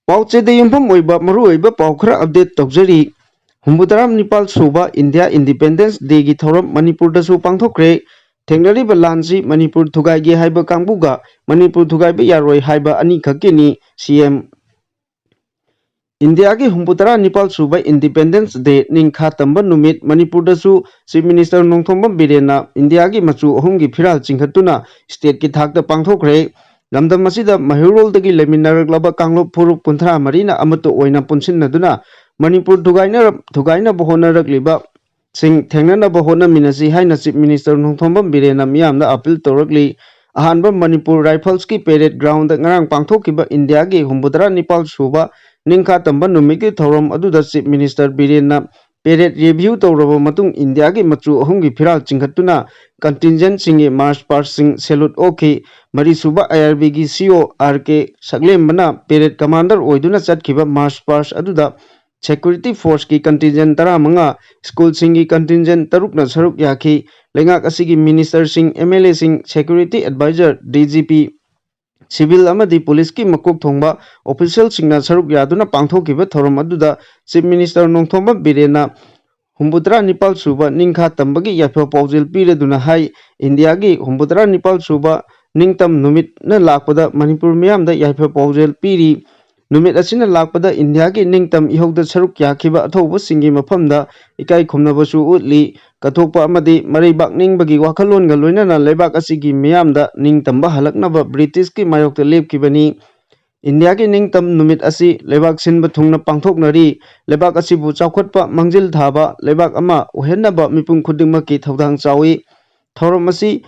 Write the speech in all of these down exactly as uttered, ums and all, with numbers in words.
ꯄꯥꯎꯆꯦꯗ ꯌꯨꯝꯐꯝ ꯑꯣꯏꯕ ꯃꯔꯨꯑꯣꯏꯕ ꯄꯥꯎ ꯈꯔ ꯑꯞꯗꯦꯠ ꯇꯧꯖꯔꯤ꯫ ꯍꯨꯝꯐꯨꯇꯔꯥ ꯅꯤꯄꯥꯜ ꯁꯨꯕ ꯏꯟꯗꯤꯌꯥ ꯏꯟꯗꯤꯄꯦꯟꯗꯦꯟꯁ ꯗꯦꯒꯤ ꯊꯧꯔꯝ ꯃꯅꯤꯄꯨꯔꯗꯁꯨ ꯄꯥꯡꯊꯣꯛꯈ꯭ꯔꯦ꯫ ꯊꯦꯡꯅꯔꯤꯕ ꯂꯥꯟꯁꯤ ꯃꯅꯤꯄꯨꯔ ꯊꯨꯒꯥꯏꯒꯦ ꯍꯥꯏꯕ ꯀꯥꯡꯕꯨꯒ ꯃꯅꯤꯄꯨꯔ ꯊꯨꯒꯥꯏꯕ ꯌꯥꯔꯣꯏ ꯍꯥꯏꯕ ꯑꯅꯤꯈꯛꯀꯤꯅꯤ, ꯁꯤ ꯑꯦꯝ꯫ ꯏꯟꯗꯤꯌꯥꯒꯤ ꯍꯨꯝꯐꯨꯇꯔꯥ ꯅꯤꯄꯥꯜ ꯁꯨꯕ ꯏꯟꯗꯤꯄꯦꯟꯗꯦꯟꯁ ꯗꯦ ꯅꯤꯡꯈꯥ ꯇꯝꯕ ꯅꯨꯃꯤꯠ ꯃꯅꯤꯄꯨꯔꯗꯁꯨ ꯆꯤꯐ ꯃꯤꯅꯤꯁꯇꯔ ꯅꯣꯡꯊꯣꯝꯕꯝ ꯕꯤꯔꯦꯟꯅ ꯏꯟꯗꯤꯌꯥꯒꯤ ꯃꯆꯨ ꯑꯍꯨꯝꯒꯤ ꯐꯤꯔꯥꯜ ꯆꯤꯡꯈꯠꯇꯨꯅ ꯁ꯭ꯇꯦꯠꯀꯤ ꯊꯥꯛꯇ ꯄꯥꯡꯊꯣꯛꯈ꯭ꯔꯦ꯫ ꯂꯝꯗꯝ ꯑꯁꯤꯗ ꯃꯩꯍꯧꯔꯣꯜꯗꯒꯤ ꯂꯩꯃꯤꯟꯅꯔꯛꯂꯕ ꯀꯥꯡꯂꯨꯞ ꯐꯨꯔꯨꯞ ꯀꯨꯟꯊ꯭ꯔꯥ ꯃꯔꯤꯅ ꯑꯃꯠꯇ ꯑꯣꯏꯅ ꯄꯨꯟꯁꯤꯟꯅꯗꯨꯅ ꯃꯅꯤꯄꯨꯔ ꯊꯨꯒꯥꯏꯅꯔ-, ꯊꯨꯒꯥꯏꯅꯕ ꯍꯣꯠꯅꯔꯛꯂꯤꯕ ꯁꯤꯡ ꯊꯦꯡꯅꯅꯕ ꯍꯣꯠꯅꯃꯤꯟꯅꯁꯤ ꯍꯥꯏꯅ ꯆꯤꯐ ꯃꯤꯅꯤꯁꯇꯔ ꯅꯣꯡꯊꯣꯝꯕꯝ ꯕꯤꯔꯦꯟꯅ ꯃꯤꯌꯥꯝꯗ ꯑꯄꯤꯜ ꯇꯧꯔꯛꯂꯤ꯫ ꯑꯍꯥꯟꯕ ꯃꯅꯤꯄꯨꯔ ꯔꯥꯏꯐꯜꯁꯀꯤ ꯄꯦꯔꯦꯗ ꯒ꯭ꯔꯥꯎꯟꯗ ꯉꯔꯥꯡ ꯄꯥꯡꯊꯣꯛꯈꯤꯕ ꯏꯟꯗꯤꯌꯥꯒꯤ ꯍꯨꯝꯐꯨꯇꯔꯥ ꯅꯤꯄꯥꯜ ꯁꯨꯕ ꯅꯤꯡꯈꯥ ꯇꯝꯕ ꯅꯨꯃꯤꯠꯀꯤ ꯊꯧꯔꯝ ꯑꯗꯨꯗ ꯆꯤꯐ ꯃꯤꯅꯤꯁꯇꯔ ꯕꯤꯔꯦꯟꯅ ꯄꯦꯔꯦꯗ ꯔꯤꯚ꯭ꯌꯨ ꯇꯧꯔꯕ ꯃꯇꯨꯡ ꯏꯟꯗꯤꯌꯥꯒꯤ ꯃꯆꯨ ꯑꯍꯨꯝꯒꯤ ꯐꯤꯔꯥꯜ ꯆꯤꯡꯈꯠꯇꯨꯅ ꯀꯟꯇꯤꯟꯖꯦꯟꯠꯁꯤꯡꯒꯤ ꯃꯥꯔꯆ ꯄꯥꯁꯁꯤꯡ ꯁꯦꯂꯨꯠ ꯑꯣꯛꯈꯤ꯫ ꯃꯔꯤꯁꯨꯕ ꯑꯥꯏ ꯑꯥꯔ ꯕꯤꯒꯤ ꯁꯤ ꯏ ꯑꯣ ꯑꯥꯔ ꯀꯦ ꯁꯛꯂꯦꯝꯕꯅ ꯄꯦꯔꯦꯗ ꯀꯃꯥꯟꯗꯔ ꯑꯣꯏꯗꯨꯅ ꯆꯠꯈꯤꯕ ꯃꯥꯔꯆ ꯄꯥꯁ ꯑꯗꯨꯗ ꯁꯦꯀ꯭ꯌꯨꯔꯤꯇꯤ ꯐꯣꯔꯁꯀꯤ ꯀꯟꯇꯤꯟꯖꯦꯟꯠ ꯇꯔꯥꯃꯉꯥ, ꯁ꯭ꯀꯨꯜꯁꯤꯡꯒꯤ ꯀꯟꯇꯤꯟꯖꯦꯟꯠ ꯇꯔꯨꯛꯅ ꯁꯔꯨꯛ ꯌꯥꯈꯤ꯫ ꯂꯩꯉꯥꯛ ꯑꯁꯤꯒꯤ ꯃꯤꯅꯤꯁꯇꯔꯁꯤꯡ, M L ꯑꯦꯁꯤꯡ, security adviser, D G P, civil ꯑꯃꯗꯤ ꯄꯨꯂꯤꯁꯀꯤ ꯃꯀꯣꯛ ꯊꯣꯡꯕ ꯑꯣꯐꯤꯁꯤꯌꯦꯜꯁꯤꯡꯅ ꯁꯔꯨꯛ ꯌꯥꯗꯨꯅ ꯄꯥꯡꯊꯣꯛꯈꯤꯕ ꯊꯧꯔꯝ ꯑꯗꯨꯗ ꯆꯤꯐ ꯃꯤꯅꯤꯁꯇꯔ ꯅꯣꯡꯊꯣꯝꯕꯝ ꯕꯤꯔꯦꯟꯅ ꯍꯨꯝꯐꯨꯇꯔꯥ ꯅꯤꯄꯥꯜ ꯁꯨꯕ ꯅꯤꯡꯈꯥ ꯇꯝꯕꯒꯤ ꯌꯥꯏꯐ ꯄꯥꯎꯖꯦꯜ ꯄꯤꯔꯗꯨꯅ ꯍꯥꯏ, ꯏꯟꯗꯤꯌꯥꯒꯤ ꯍꯨꯝꯐꯨꯇꯔꯥ ꯅꯤꯄꯥꯜ ꯁꯨꯕ ꯅꯤꯡꯇꯝ ꯅꯨꯃꯤꯠꯅ ꯂꯥꯛꯄꯗ ꯃꯅꯤꯄꯨꯔ ꯃꯤꯌꯥꯝꯗ ꯌꯥꯏꯐ ꯄꯥꯎꯖꯦꯜ ꯄꯤꯔꯤ꯫ ꯅꯨꯃꯤꯠ ꯑꯁꯤꯅ ꯂꯥꯛꯄꯗ ꯏꯟꯗꯤꯌꯥꯒꯤ ꯅꯤꯡꯇꯝ ꯏꯍꯧꯗ ꯁꯔꯨꯛ ꯌꯥꯈꯤꯕ ꯑꯊꯧꯕꯁꯤꯡꯒꯤ ꯃꯐꯝꯗ ꯏꯀꯥꯏ ꯈꯨꯝꯅꯕꯁꯨ ꯎꯠꯂꯤ꯫ ꯀꯠꯊꯣꯛꯄ ꯑꯃꯗꯤ ꯃꯔꯩꯕꯥꯛ ꯅꯤꯡꯕꯒꯤ ꯋꯥꯈꯜꯂꯣꯟꯒ ꯂꯣꯏꯅꯅ ꯂꯩꯕꯥꯛ ꯑꯁꯤꯒꯤ ꯃꯤꯌꯥꯝꯗ ꯅꯤꯡꯇꯝꯕ ꯍꯜꯂꯛꯅꯕ ꯕ꯭ꯔꯤꯇꯤꯁꯀꯤ ꯃꯥꯌꯣꯛꯇ ꯂꯦꯞꯈꯤꯕꯅꯤ꯫ ꯏꯟꯗꯤꯌꯥꯒꯤ ꯅꯤꯡꯇꯝ ꯅꯨꯃꯤꯠ ꯑꯁꯤ ꯂꯩꯕꯥꯛ ꯁꯤꯟꯕ ꯊꯨꯡꯅ ꯄꯥꯡꯊꯣꯛꯅꯔꯤ꯫ ꯂꯩꯕꯥꯛ ꯑꯁꯤꯕꯨ ꯆꯥꯎꯈꯠꯄ, ꯃꯥꯡꯖꯤꯜ ꯊꯥꯕ ꯂꯩꯕꯥꯛ ꯑꯃ ꯑꯣꯏꯍꯟꯅꯕ ꯃꯤꯄꯨꯝ ꯈꯨꯗꯤꯡꯃꯛꯀꯤ ꯊꯧꯗꯥꯡ ꯆꯥꯎꯏ꯫ ꯊꯧꯔꯝ ꯑꯁꯤ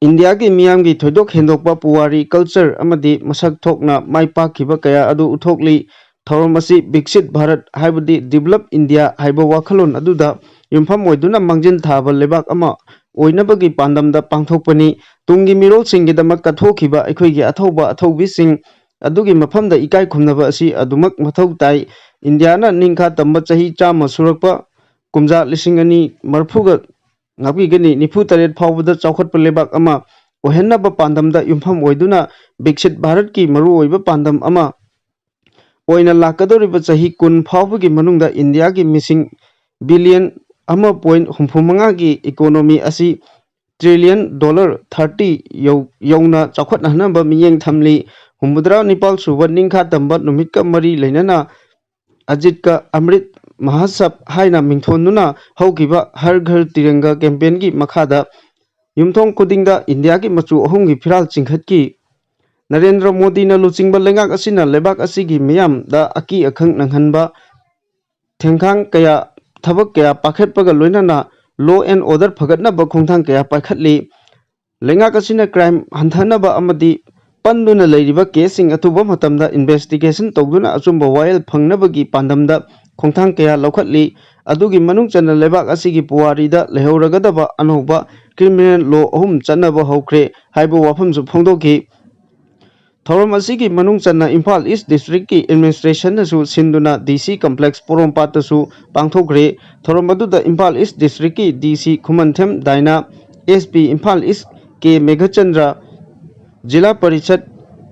ꯏꯟꯗꯤꯌꯥꯒꯤ ꯃꯤꯌꯥꯝꯒꯤ ꯊꯣꯏꯗꯣꯛ ꯍꯦꯟꯗꯣꯛꯄ ꯄꯨꯋꯥꯔꯤ, ꯀꯜꯆꯔ ꯑꯃꯗꯤ ꯃꯁꯛ ꯊꯣꯛꯅ ꯃꯥꯏ ꯄꯥꯛꯈꯤꯕ ꯀꯌꯥ ꯑꯗꯨ ꯎꯠꯊꯣꯛꯂꯤ꯫ ꯊꯧꯔꯝ ꯑꯁꯤ ꯕꯤꯛꯁꯤꯠ ꯚꯥꯔꯠ, ꯍꯥꯏꯕꯗꯤ ꯗꯤꯕꯂꯞ ꯏꯟꯗꯤꯌꯥ ꯍꯥꯏꯕ ꯋꯥꯈꯜꯂꯣꯟ ꯑꯗꯨꯗ ꯌꯨꯝꯐꯝ ꯑꯣꯏꯗꯨꯅ ꯃꯥꯡꯖꯤꯜ ꯊꯥꯕ ꯂꯩꯕꯥꯛ ꯑꯃ ꯑꯣꯏꯅꯕꯒꯤ ꯄꯥꯟꯗꯝꯗ ꯄꯥꯡꯊꯣꯛꯄꯅꯤ꯫ ꯇꯨꯡꯒꯤ ꯃꯤꯔꯣꯜꯁꯤꯡꯒꯤꯗꯃꯛ ꯀꯠꯊꯣꯛꯈꯤꯕ ꯑꯩꯈꯣꯏꯒꯤ ꯑꯊꯧꯕ ꯑꯊꯧꯕꯤꯁꯤꯡ ꯑꯗꯨꯒꯤ ꯃꯐꯝꯗ ꯏꯀꯥꯏ ꯈꯨꯝꯅꯕ ꯑꯁꯤ ꯑꯗꯨꯃꯛ ꯃꯊꯧ ꯇꯥꯏ꯫ ꯏꯟꯗꯤꯌꯥꯅ ꯅꯤꯡꯈꯥ ꯇꯝꯕ ꯆꯍꯤ ꯆꯥꯝꯃ ꯁꯨꯔꯛꯄ ꯀꯨꯝꯖꯥ ꯂꯤꯁꯤꯡ ꯑꯅꯤ ꯃꯔꯤꯐꯨꯒ ꯉꯥꯛꯄꯤꯒꯅꯤ꯫ ꯅꯤꯐꯨ ꯇꯔꯦꯠ ꯐꯥꯎꯕꯗ ꯆꯥꯎꯈꯠꯄ ꯂꯩꯕꯥꯛ ꯑꯃ ꯑꯣꯏꯍꯟꯅꯕ ꯄꯥꯟꯗꯝꯗ ꯌꯨꯝꯐꯝ ꯑꯣꯏꯗꯨꯅ ꯕꯤꯛꯁꯤꯠ ꯚꯥꯔꯠꯀꯤ ꯃꯔꯨꯑꯣꯏꯕ ꯄꯥꯟꯗꯝ ꯑꯃ ꯑꯣꯏꯅ ꯂꯥꯛꯀꯗꯧꯔꯤꯕ ꯆꯍꯤ ꯀꯨꯟ ꯐꯥꯎꯕꯒꯤ ꯃꯅꯨꯡꯗ ꯏꯟꯗꯤꯌꯥꯒꯤ ꯃꯤꯁꯤꯡ ꯕꯤꯂꯤꯌꯟ ꯑꯃ ꯄꯣꯏꯟ ꯍꯨꯝꯐꯨ ꯃꯉꯥꯒꯤ ꯏꯀꯣꯅꯣꯃꯤ ꯑꯁꯤ ꯇ꯭ꯔꯤꯂꯤꯌꯟ ꯗꯣꯂꯔ ꯊꯥꯔꯇꯤ ꯌꯧꯅ ꯆꯥꯎꯈꯠꯍꯟꯅꯕ ꯃꯤꯠꯌꯦꯡ ꯊꯝꯂꯤ꯫ ꯍꯨꯝꯐꯨꯇꯔꯥ ꯅꯤꯄꯥꯜ ꯁꯨꯕ ꯅꯤꯡꯈꯥ ꯇꯝꯕ ꯅꯨꯃꯤꯠꯀ ꯃꯔꯤ ꯂꯩꯅꯅ ꯑꯖꯤꯠꯀ ꯑꯃ꯭ꯔꯤꯠ ꯃꯍꯥꯁꯕ ꯍꯥꯏꯅ ꯃꯤꯡꯊꯣꯟꯗꯨꯅ ꯍꯧꯈꯤꯕ ꯍꯔ ꯘꯔ ꯇꯤꯔꯪꯒ ꯀꯦꯝꯄꯦꯟꯒꯤ ꯃꯈꯥꯗ ꯌꯨꯝꯊꯣꯡ ꯈꯨꯗꯤꯡꯗ ꯏꯟꯗꯤꯌꯥꯒꯤ ꯃꯆꯨ ꯑꯍꯨꯝꯒꯤ ꯐꯤꯔꯥꯜ ꯆꯤꯡꯈꯠꯈꯤ꯫ ꯅꯔꯦꯟꯗ꯭ꯔ ꯃꯣꯗꯤꯅ ꯂꯨꯆꯤꯡꯕ ꯂꯩꯉꯥꯛ ꯑꯁꯤꯅ ꯂꯩꯕꯥꯛ ꯑꯁꯤꯒꯤ ꯃꯤꯌꯥꯝꯗ ꯑꯀꯤ ꯑꯈꯪ ꯅꯪꯍꯟꯕ ꯊꯦꯡꯈꯥꯡ ꯀꯌꯥ, ꯊꯕꯛ ꯀꯌꯥ ꯄꯥꯏꯈꯠꯄꯒ ꯂꯣꯏꯅꯅ law and order ꯐꯒꯠꯅꯕ ꯈꯣꯡꯊꯥꯡ ꯀꯌꯥ ꯄꯥꯏꯈꯠꯂꯤ꯫ ꯂꯩꯉꯥꯛ ꯑꯁꯤꯅ ꯀ꯭ꯔꯥꯏꯝ ꯍꯟꯊꯅꯕ ꯑꯃꯗꯤ ꯄꯟꯗꯨꯅ ꯂꯩꯔꯤꯕ ꯀꯦꯁꯁꯤꯡ ꯑꯊꯨꯕ ꯃꯇꯝꯗ ꯏꯟꯚꯦꯁꯇꯤꯒꯦꯁꯟ ꯇꯧꯗꯨꯅ ꯑꯆꯨꯝꯕ ꯋꯥꯌꯦꯜ ꯐꯪꯅꯕꯒꯤ ꯄꯥꯟꯗꯝꯗ ꯈꯣꯡꯊꯥꯡ ꯀꯌꯥ ꯂꯧꯈꯠꯂꯤ꯫ ꯑꯗꯨꯒꯤ ꯃꯅꯨꯡ ꯆꯟꯅ ꯂꯩꯕꯥꯛ ꯑꯁꯤꯒꯤ ꯄꯨꯋꯥꯔꯤꯗ ꯂꯩꯍꯧꯔꯒꯗꯕ ꯑꯅꯧꯕ ꯀ꯭ꯔꯤꯃꯤꯅꯦꯜ ꯂꯣ ꯑꯍꯨꯝ ꯆꯠꯅꯕ ꯍꯧꯈ꯭ꯔꯦ ꯍꯥꯏꯕ ꯋꯥꯐꯝꯁꯨ ꯐꯣꯡꯗꯣꯛꯈꯤ꯫ ꯊꯧꯔꯝ ꯑꯁꯤꯒꯤ ꯃꯅꯨꯡ ꯆꯟꯅ ꯏꯝꯐꯥꯜ ꯏꯁ ꯗꯤꯁꯇ꯭ꯔꯤꯛꯀꯤ ꯑꯦꯗꯃꯤꯅꯤꯁꯇ꯭ꯔꯦꯁꯟꯅꯁꯨ ꯁꯤꯟꯗꯨꯅ ꯗꯤ ꯁꯤ ꯀꯝꯄ꯭ꯂꯦꯛꯁ ꯄꯣꯔꯣꯝꯄꯥꯠꯇꯁꯨ ꯄꯥꯡꯊꯣꯛꯈ꯭ꯔꯦ꯫ ꯊꯧꯔꯝ ꯑꯗꯨꯗ ꯏꯝꯐꯥꯜ ꯏꯁ ꯗꯤꯁꯇ꯭ꯔꯤꯛꯀꯤ ꯗꯤ ꯁꯤ ꯈꯨꯃꯟꯊꯦꯝ ꯗꯥꯏꯅꯥ, ꯑꯦꯁ ꯄꯤ ꯏꯝꯐꯥꯜ ꯏꯁ ꯀꯦ ꯃꯦꯘꯆꯟꯗ꯭ꯔ, ꯖꯤꯂꯥ ꯄꯔꯤꯁꯠ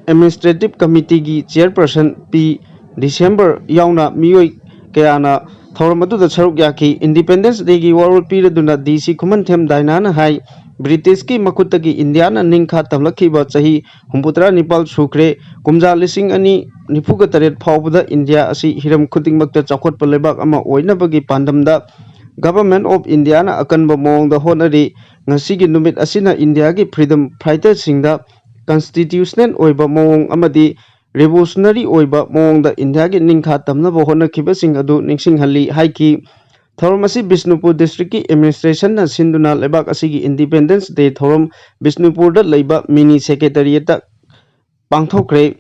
ꯑꯦꯗꯃꯤꯅꯤꯁꯇ꯭ꯔꯦꯇꯤꯚ ꯀꯃꯤꯇꯤꯒꯤ ꯆꯤꯌꯔꯄꯔꯁꯟ ꯄꯤ ꯗꯤꯁꯦꯝꯕꯔ ꯌꯥꯎꯅ ꯃꯤꯑꯣꯏ ꯀꯌꯥꯅ ꯊꯧꯔꯝ ꯑꯗꯨꯗ ꯁꯔꯨꯛ ꯌꯥꯈꯤ꯫ ꯏꯟꯗꯤꯄꯦꯟꯗꯦꯟꯁ ꯗꯦꯒꯤ ꯋꯥꯔꯣꯜ ꯄꯤꯔꯗꯨꯅ ꯗꯤ ꯁꯤ ꯈꯨꯃꯟꯊꯦꯝ ꯗꯥꯏꯅꯥꯅ ꯍꯥꯏ, ꯕ꯭ꯔꯤꯇꯤꯁꯀꯤ ꯃꯈꯨꯠꯇꯒꯤ ꯏꯟꯗꯤꯌꯥꯅ ꯅꯤꯡꯈꯥ ꯇꯝꯂꯛꯈꯤꯕ ꯆꯍꯤ ꯍꯨꯝꯐꯨꯇꯔꯥ ꯅꯤꯄꯥꯜ ꯁꯨꯈ꯭ꯔꯦ꯫ ꯀꯨꯝꯖꯥ ꯂꯤꯁꯤꯡ ꯑꯅꯤ ꯅꯤꯐꯨꯒ ꯇꯔꯦꯠ ꯐꯥꯎꯕꯗ ꯏꯟꯗꯤꯌꯥ ꯑꯁꯤ ꯍꯤꯔꯝ ꯈꯨꯗꯤꯡꯃꯛꯇ ꯆꯥꯎꯈꯠꯄ ꯂꯩꯕꯥꯛ ꯑꯃ ꯑꯣꯏꯅꯕꯒꯤ ꯄꯥꯟꯗꯝꯗ Government of ꯏꯟꯗꯤꯌꯥꯅ ꯑꯀꯟꯕ ꯃꯑꯣꯡꯗ ꯍꯣꯠꯅꯔꯤ꯫ ꯉꯁꯤꯒꯤ ꯅꯨꯃꯤꯠ ꯑꯁꯤꯅ ꯏꯟꯗꯤꯌꯥꯒꯤ ꯐ꯭ꯔꯤꯗꯝ ꯐꯥꯏꯇꯔꯁꯤꯡꯗ ꯀꯟꯁꯇꯤꯇ꯭ꯌꯨꯁꯅꯦꯜ ꯑꯣꯏꯕ ꯃꯑꯣꯡ ꯑꯃꯗꯤ ꯔꯤꯚꯣꯂꯨꯁꯅꯔꯤ ꯑꯣꯏꯕ ꯃꯑꯣꯡꯗ ꯏꯟꯗꯤꯌꯥꯒꯤ ꯅꯤꯡꯈꯥ ꯇꯝꯅꯕ ꯍꯣꯠꯅꯈꯤꯕꯁꯤꯡ ꯑꯗꯨ ꯅꯤꯡꯁꯤꯡꯍꯜꯂꯤ ꯍꯥꯏꯈꯤ꯫ ꯊꯧꯔꯝ ꯑꯁꯤ ꯕꯤꯁꯅꯨꯄꯨꯔ ꯗꯤꯁꯇ꯭ꯔꯤꯛꯀꯤ ꯑꯦꯗꯃꯤꯅꯤꯁꯇ꯭ꯔꯦꯁꯟꯅ ꯁꯤꯟꯗꯨꯅ ꯂꯩꯕꯥꯛ ꯑꯁꯤꯒꯤ ꯏꯟꯗꯤꯄꯦꯟꯗꯦꯟꯁ ꯗꯦ ꯊꯧꯔꯝ ꯕꯤꯁꯅꯨꯄꯨꯔꯗ ꯂꯩꯕ ꯃꯤꯅꯤ ꯁꯦꯀ꯭ꯔꯦꯇꯔꯤꯌꯦꯠꯇ ꯄꯥꯡꯊꯣꯛꯈ꯭ꯔꯦ꯫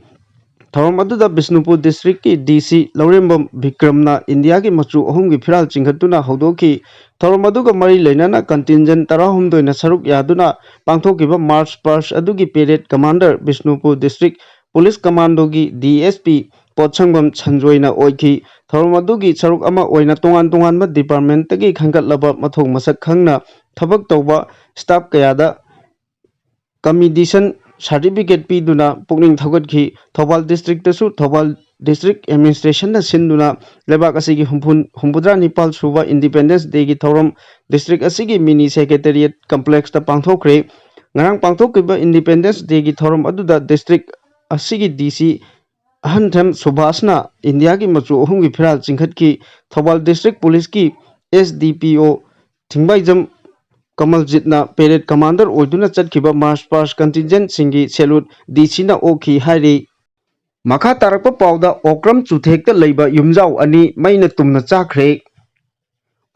ꯊꯧꯔꯝ ꯑꯗꯨꯗ ꯕꯤꯁꯅꯨꯄꯨꯔ ꯗꯤꯁꯇ꯭ꯔꯤꯛꯀꯤ ꯗꯤ ꯁꯤ ꯂꯧꯔꯦꯝꯕꯝ ꯕꯤꯀ꯭ꯔꯝꯅ ꯏꯟꯗꯤꯌꯥꯒꯤ ꯃꯆꯨ ꯑꯍꯨꯝꯒꯤ ꯐꯤꯔꯥꯜ ꯆꯤꯡꯈꯠꯇꯨꯅ ꯍꯧꯗꯣꯛꯈꯤ꯫ ꯊꯧꯔꯝ ꯑꯗꯨꯒ ꯃꯔꯤ ꯂꯩꯅꯅ ꯀꯟꯇꯤꯟꯖꯦꯟ ꯇꯔꯥꯍꯨꯝꯗꯣꯏꯅ ꯁꯔꯨꯛ ꯌꯥꯗꯨꯅ ꯄꯥꯡꯊꯣꯛꯈꯤꯕ ꯃꯥꯔꯆ ꯄꯥꯁ ꯑꯗꯨꯒꯤ parade commander Bishnupur district police ꯀꯃꯥꯟꯗꯣꯒꯤ ꯗꯤ ꯑꯦꯁ ꯄꯤ ꯄꯣꯠꯁꯪꯕꯝ ꯁꯟꯖꯣꯏꯅ ꯑꯣꯏꯈꯤ꯫ ꯊꯧꯔꯝ ꯑꯗꯨꯒꯤ ꯁꯔꯨꯛ ꯑꯃ ꯑꯣꯏꯅ ꯇꯣꯉꯥꯟ ꯇꯣꯉꯥꯟꯕ ꯗꯤꯄꯥꯔꯠꯃꯦꯟꯠꯇꯒꯤ ꯈꯟꯒꯠꯂꯕ ꯃꯊꯧ ꯃꯁꯛ ꯈꯪꯅ ꯊꯕꯛ ꯇꯧꯕ ꯁ꯭ꯇꯥꯐ ꯀꯌꯥꯗ ꯀꯝꯃꯤꯗꯤꯁꯟ ꯁꯥꯔꯇꯤꯐꯤꯀꯦꯠ ꯄꯤꯗꯨꯅ ꯄꯨꯛꯅꯤꯡ ꯊꯧꯒꯠꯈꯤ꯫ ꯊꯧꯕꯥꯜ ꯗꯤꯁꯇ꯭ꯔꯤꯛꯇꯁꯨ ꯊꯧꯕꯥꯜ ꯗꯤꯁꯇ꯭ꯔꯤꯛ ꯑꯦꯗꯃꯤꯅꯤꯁꯇ꯭ꯔꯦꯁꯟꯅ ꯁꯤꯟꯗꯨꯅ ꯂꯩꯕꯥꯛ ꯑꯁꯤꯒꯤ ꯍꯨꯝꯐꯨ ꯍꯨꯝꯐꯨꯇꯔꯥ ꯅꯤꯄꯥꯜ ꯁꯨꯕ ꯏꯟꯗꯤꯄꯦꯟꯗꯦꯟꯁ ꯗꯦꯒꯤ ꯊꯧꯔꯝ ꯗꯤꯁꯇ꯭ꯔꯤꯛ ꯑꯁꯤꯒꯤ ꯃꯤꯅꯤ ꯁꯦꯀ꯭ꯔꯦꯇꯦꯔꯤꯌꯦꯠ ꯀꯝꯄ꯭ꯂꯦꯛꯁꯇ ꯄꯥꯡꯊꯣꯛꯈ꯭ꯔꯦ꯫ ꯉꯔꯥꯡ ꯄꯥꯡꯊꯣꯛꯈꯤꯕ ꯏꯟꯗꯤꯄꯦꯟꯗꯦꯟꯁ ꯗꯦꯒꯤ ꯊꯧꯔꯝ ꯑꯗꯨꯗ ꯗꯤꯁꯇ꯭ꯔꯤꯛ ꯑꯁꯤꯒꯤ ꯗꯤ ꯁꯤ ꯑꯍꯟꯊꯦꯝ ꯁꯨꯚꯥꯁꯅ ꯏꯟꯗꯤꯌꯥꯒꯤ ꯃꯆꯨ ꯑꯍꯨꯝꯒꯤ ꯐꯤꯔꯥꯜ ꯆꯤꯡꯈꯠꯈꯤ꯫ ꯊꯧꯕꯥꯜ ꯗꯤꯁꯇ꯭ꯔꯤꯛ ꯄꯨꯂꯤꯁꯀꯤ ꯑꯦꯁ ꯗꯤ ꯄꯤ ꯑꯣ ꯊꯤꯡꯕꯥꯏꯖꯝ ꯀꯃꯜꯖꯤꯠꯅ ꯄꯦꯔꯦꯗ ꯀꯃꯥꯟꯗꯔ ꯑꯣꯏꯗꯨꯅ ꯆꯠꯈꯤꯕ ꯃꯥꯔꯆ ꯄꯥꯁ ꯀꯟꯇꯤꯟꯖꯦꯟꯠꯁꯤꯡꯒꯤ ꯁꯦꯂꯨꯠ ꯗꯤ ꯁꯤꯅ ꯑꯣꯛꯈꯤ ꯍꯥꯏꯔꯤ꯫ ꯃꯈꯥ ꯇꯥꯔꯛꯄ ꯄꯥꯎꯗ ꯑꯣꯀ꯭ꯔꯝ ꯆꯨꯊꯦꯛꯇ ꯂꯩꯕ ꯌꯨꯝꯖꯥꯎ ꯑꯅꯤ ꯃꯩꯅ ꯇꯨꯝꯅ ꯆꯥꯈ꯭ꯔꯦ꯫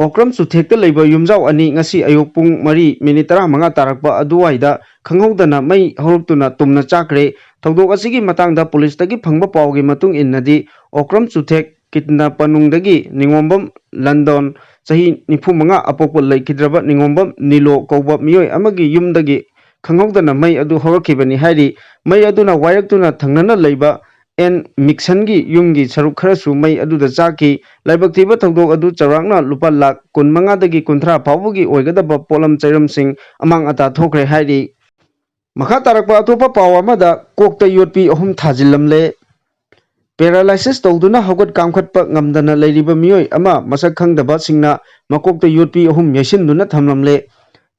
ꯑꯣꯀ꯭ꯔꯝ ꯆꯨꯊꯦꯛꯇ ꯂꯩꯕ ꯌꯨꯝꯖꯥꯎ ꯑꯅꯤ ꯉꯁꯤ ꯑꯌꯨꯛ ꯄꯨꯡ ꯃꯔꯤ ꯃꯤꯅꯤꯠ ꯇꯔꯥꯃꯉꯥ ꯇꯥꯔꯛꯄ ꯑꯗꯨꯋꯥꯏꯗ ꯈꯪꯍꯧꯗꯅ ꯃꯩ ꯍꯧꯔꯛꯇꯨꯅ ꯇꯨꯝꯅ ꯆꯥꯈ꯭ꯔꯦ꯫ ꯊꯧꯗꯣꯛ ꯑꯁꯤꯒꯤ ꯃꯇꯥꯡꯗ ꯄꯨꯂꯤꯁꯇꯒꯤ ꯐꯪꯕ ꯄꯥꯎꯒꯤ ꯃꯇꯨꯡ ꯏꯟꯅꯗꯤ, ꯑꯣꯀ꯭ꯔꯝ ꯆꯨꯊꯦꯛ ꯀꯤꯠꯅ ꯄꯅꯨꯡꯗꯒꯤ ꯅꯤꯉꯣꯝꯕꯝ ꯂꯟꯗꯣꯟ, ꯆꯍꯤ ꯅꯤꯐꯨ ꯃꯉꯥ, ꯑꯄꯣꯛꯄ ꯂꯩꯈꯤꯗ꯭ꯔꯕ ꯅꯤꯉꯣꯝꯕꯝ ꯅꯤꯂꯣ ꯀꯧꯕ ꯃꯤꯑꯣꯏ ꯑꯃꯒꯤ ꯌꯨꯝꯗꯒꯤ ꯈꯪꯍꯧꯗꯅ ꯃꯩ ꯑꯗꯨ ꯍꯧꯔꯛꯈꯤꯕꯅꯤ ꯍꯥꯏꯔꯤ꯫ ꯃꯩ ꯑꯗꯨꯅ ꯋꯥꯏꯔꯛꯇꯨꯅ ꯊꯪꯅꯅ ꯂꯩꯕ ꯑꯦꯟ ꯃꯤꯛꯁꯟꯒꯤ ꯌꯨꯝꯒꯤ ꯁꯔꯨꯛ ꯈꯔꯁꯨ ꯃꯩ ꯑꯗꯨꯗ ꯆꯥꯛꯈꯤ꯫ ꯂꯥꯏꯕꯛ ꯊꯤꯕ ꯊꯧꯗꯣꯛ ꯑꯗꯨ ꯆꯥꯎꯔꯥꯛꯅ ꯂꯨꯄꯥ ꯂꯥꯈ ꯀꯨꯟꯃꯉꯥꯗꯒꯤ ꯀꯨꯟꯊ꯭ꯔꯥ ꯐꯥꯎꯕꯒꯤ ꯑꯣꯏꯒꯗꯕ ꯄꯣꯠꯂꯝ ꯆꯩꯔꯝꯁꯤꯡ ꯑꯃꯥꯡ ꯑꯇꯥ ꯊꯣꯛꯈ꯭ꯔꯦ ꯍꯥꯏꯔꯤ꯫ ꯃꯈꯥ ꯇꯥꯔꯛꯄ ꯑꯇꯣꯞꯄ ꯄꯥꯎ ꯑꯃꯗ, ꯀꯣꯛꯇ ꯌꯣꯠꯄꯤ ꯑꯍꯨꯝ ꯊꯥꯖꯤꯜꯂꯝꯂꯦ꯫ ꯄꯦꯔꯥꯂꯥꯏꯁꯤꯁ ꯇꯧꯗꯨꯅ ꯍꯧꯒꯠ ꯀꯥꯡꯈꯠꯄ ꯉꯝꯗꯅ ꯂꯩꯔꯤꯕ ꯃꯤꯑꯣꯏ ꯑꯃ ꯃꯁꯛ ꯈꯪꯗꯕꯁꯤꯡꯅ ꯃꯀꯣꯛꯇ ꯌꯣꯠꯄꯤ ꯑꯍꯨꯝ ꯌꯩꯁꯤꯟꯗꯨꯅ ꯊꯝꯂꯝꯂꯦ꯫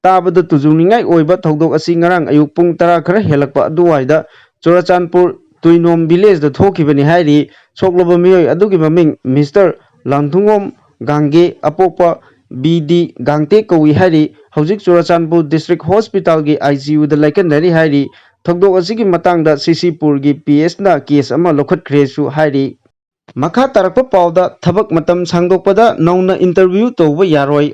ꯇꯥꯕꯗ ꯇꯨꯖꯨꯡꯅꯤꯡꯉꯥꯏ ꯑꯣꯏꯕ ꯊꯧꯗꯣꯛ ꯑꯁꯤ ꯉꯔꯥꯡ ꯑꯌꯨꯛ ꯄꯨꯡ ꯇꯔꯥ ꯈꯔ ꯍꯦꯜꯂꯛꯄ ꯑꯗꯨꯋꯥꯏꯗ ꯆꯨꯔꯆꯥꯟꯄꯨꯔ ꯇꯨꯏꯅꯣꯝ ꯚꯤꯂꯦꯖꯇ ꯊꯣꯛꯈꯤꯕꯅꯤ ꯍꯥꯏꯔꯤ꯫ ꯁꯣꯛꯂꯕ ꯃꯤꯑꯣꯏ ꯑꯗꯨꯒꯤ ꯃꯃꯤꯡ ꯃꯤꯁꯇꯔ ꯂꯥꯟꯊꯨꯡꯉꯣꯝ ꯒꯥꯡꯒꯦ, ꯑꯄꯣꯛꯄ ꯕꯤ ꯗꯤ ꯒꯥꯡꯇꯦ ꯀꯧꯏ ꯍꯥꯏꯔꯤ꯫ ꯍꯧꯖꯤꯛ ꯆꯨꯔꯆꯥꯟꯄꯨꯔ ꯗꯤꯁꯇ꯭ꯔꯤꯛ ꯍꯣꯁꯄꯤꯇꯥꯜꯒꯤ ꯑꯥꯏ ꯁꯤ ꯌꯨꯗ ꯂꯥꯏꯀꯠꯅꯔꯤ ꯍꯥꯏꯔꯤ꯫ ꯊꯧꯗꯣꯛ ꯑꯁꯤꯒꯤ ꯃꯇꯥꯡꯗ ꯁꯤ ꯁꯤ ꯄꯨꯔꯒꯤ ꯄꯤ ꯑꯦꯁꯅ ꯀꯦꯁ ꯑꯃ ꯂꯧꯈꯠꯈ꯭ꯔꯦꯁꯨ ꯍꯥꯏꯔꯤ꯫ ꯃꯈꯥ ꯇꯥꯔꯛꯄ ꯄꯥꯎꯗ, ꯊꯕꯛ ꯃꯇꯝ ꯁꯥꯡꯗꯣꯛꯄꯗ ꯅꯧꯅ ꯏꯟꯇꯔꯚ꯭ꯌꯨ ꯇꯧꯕ ꯌꯥꯔꯣꯏ꯫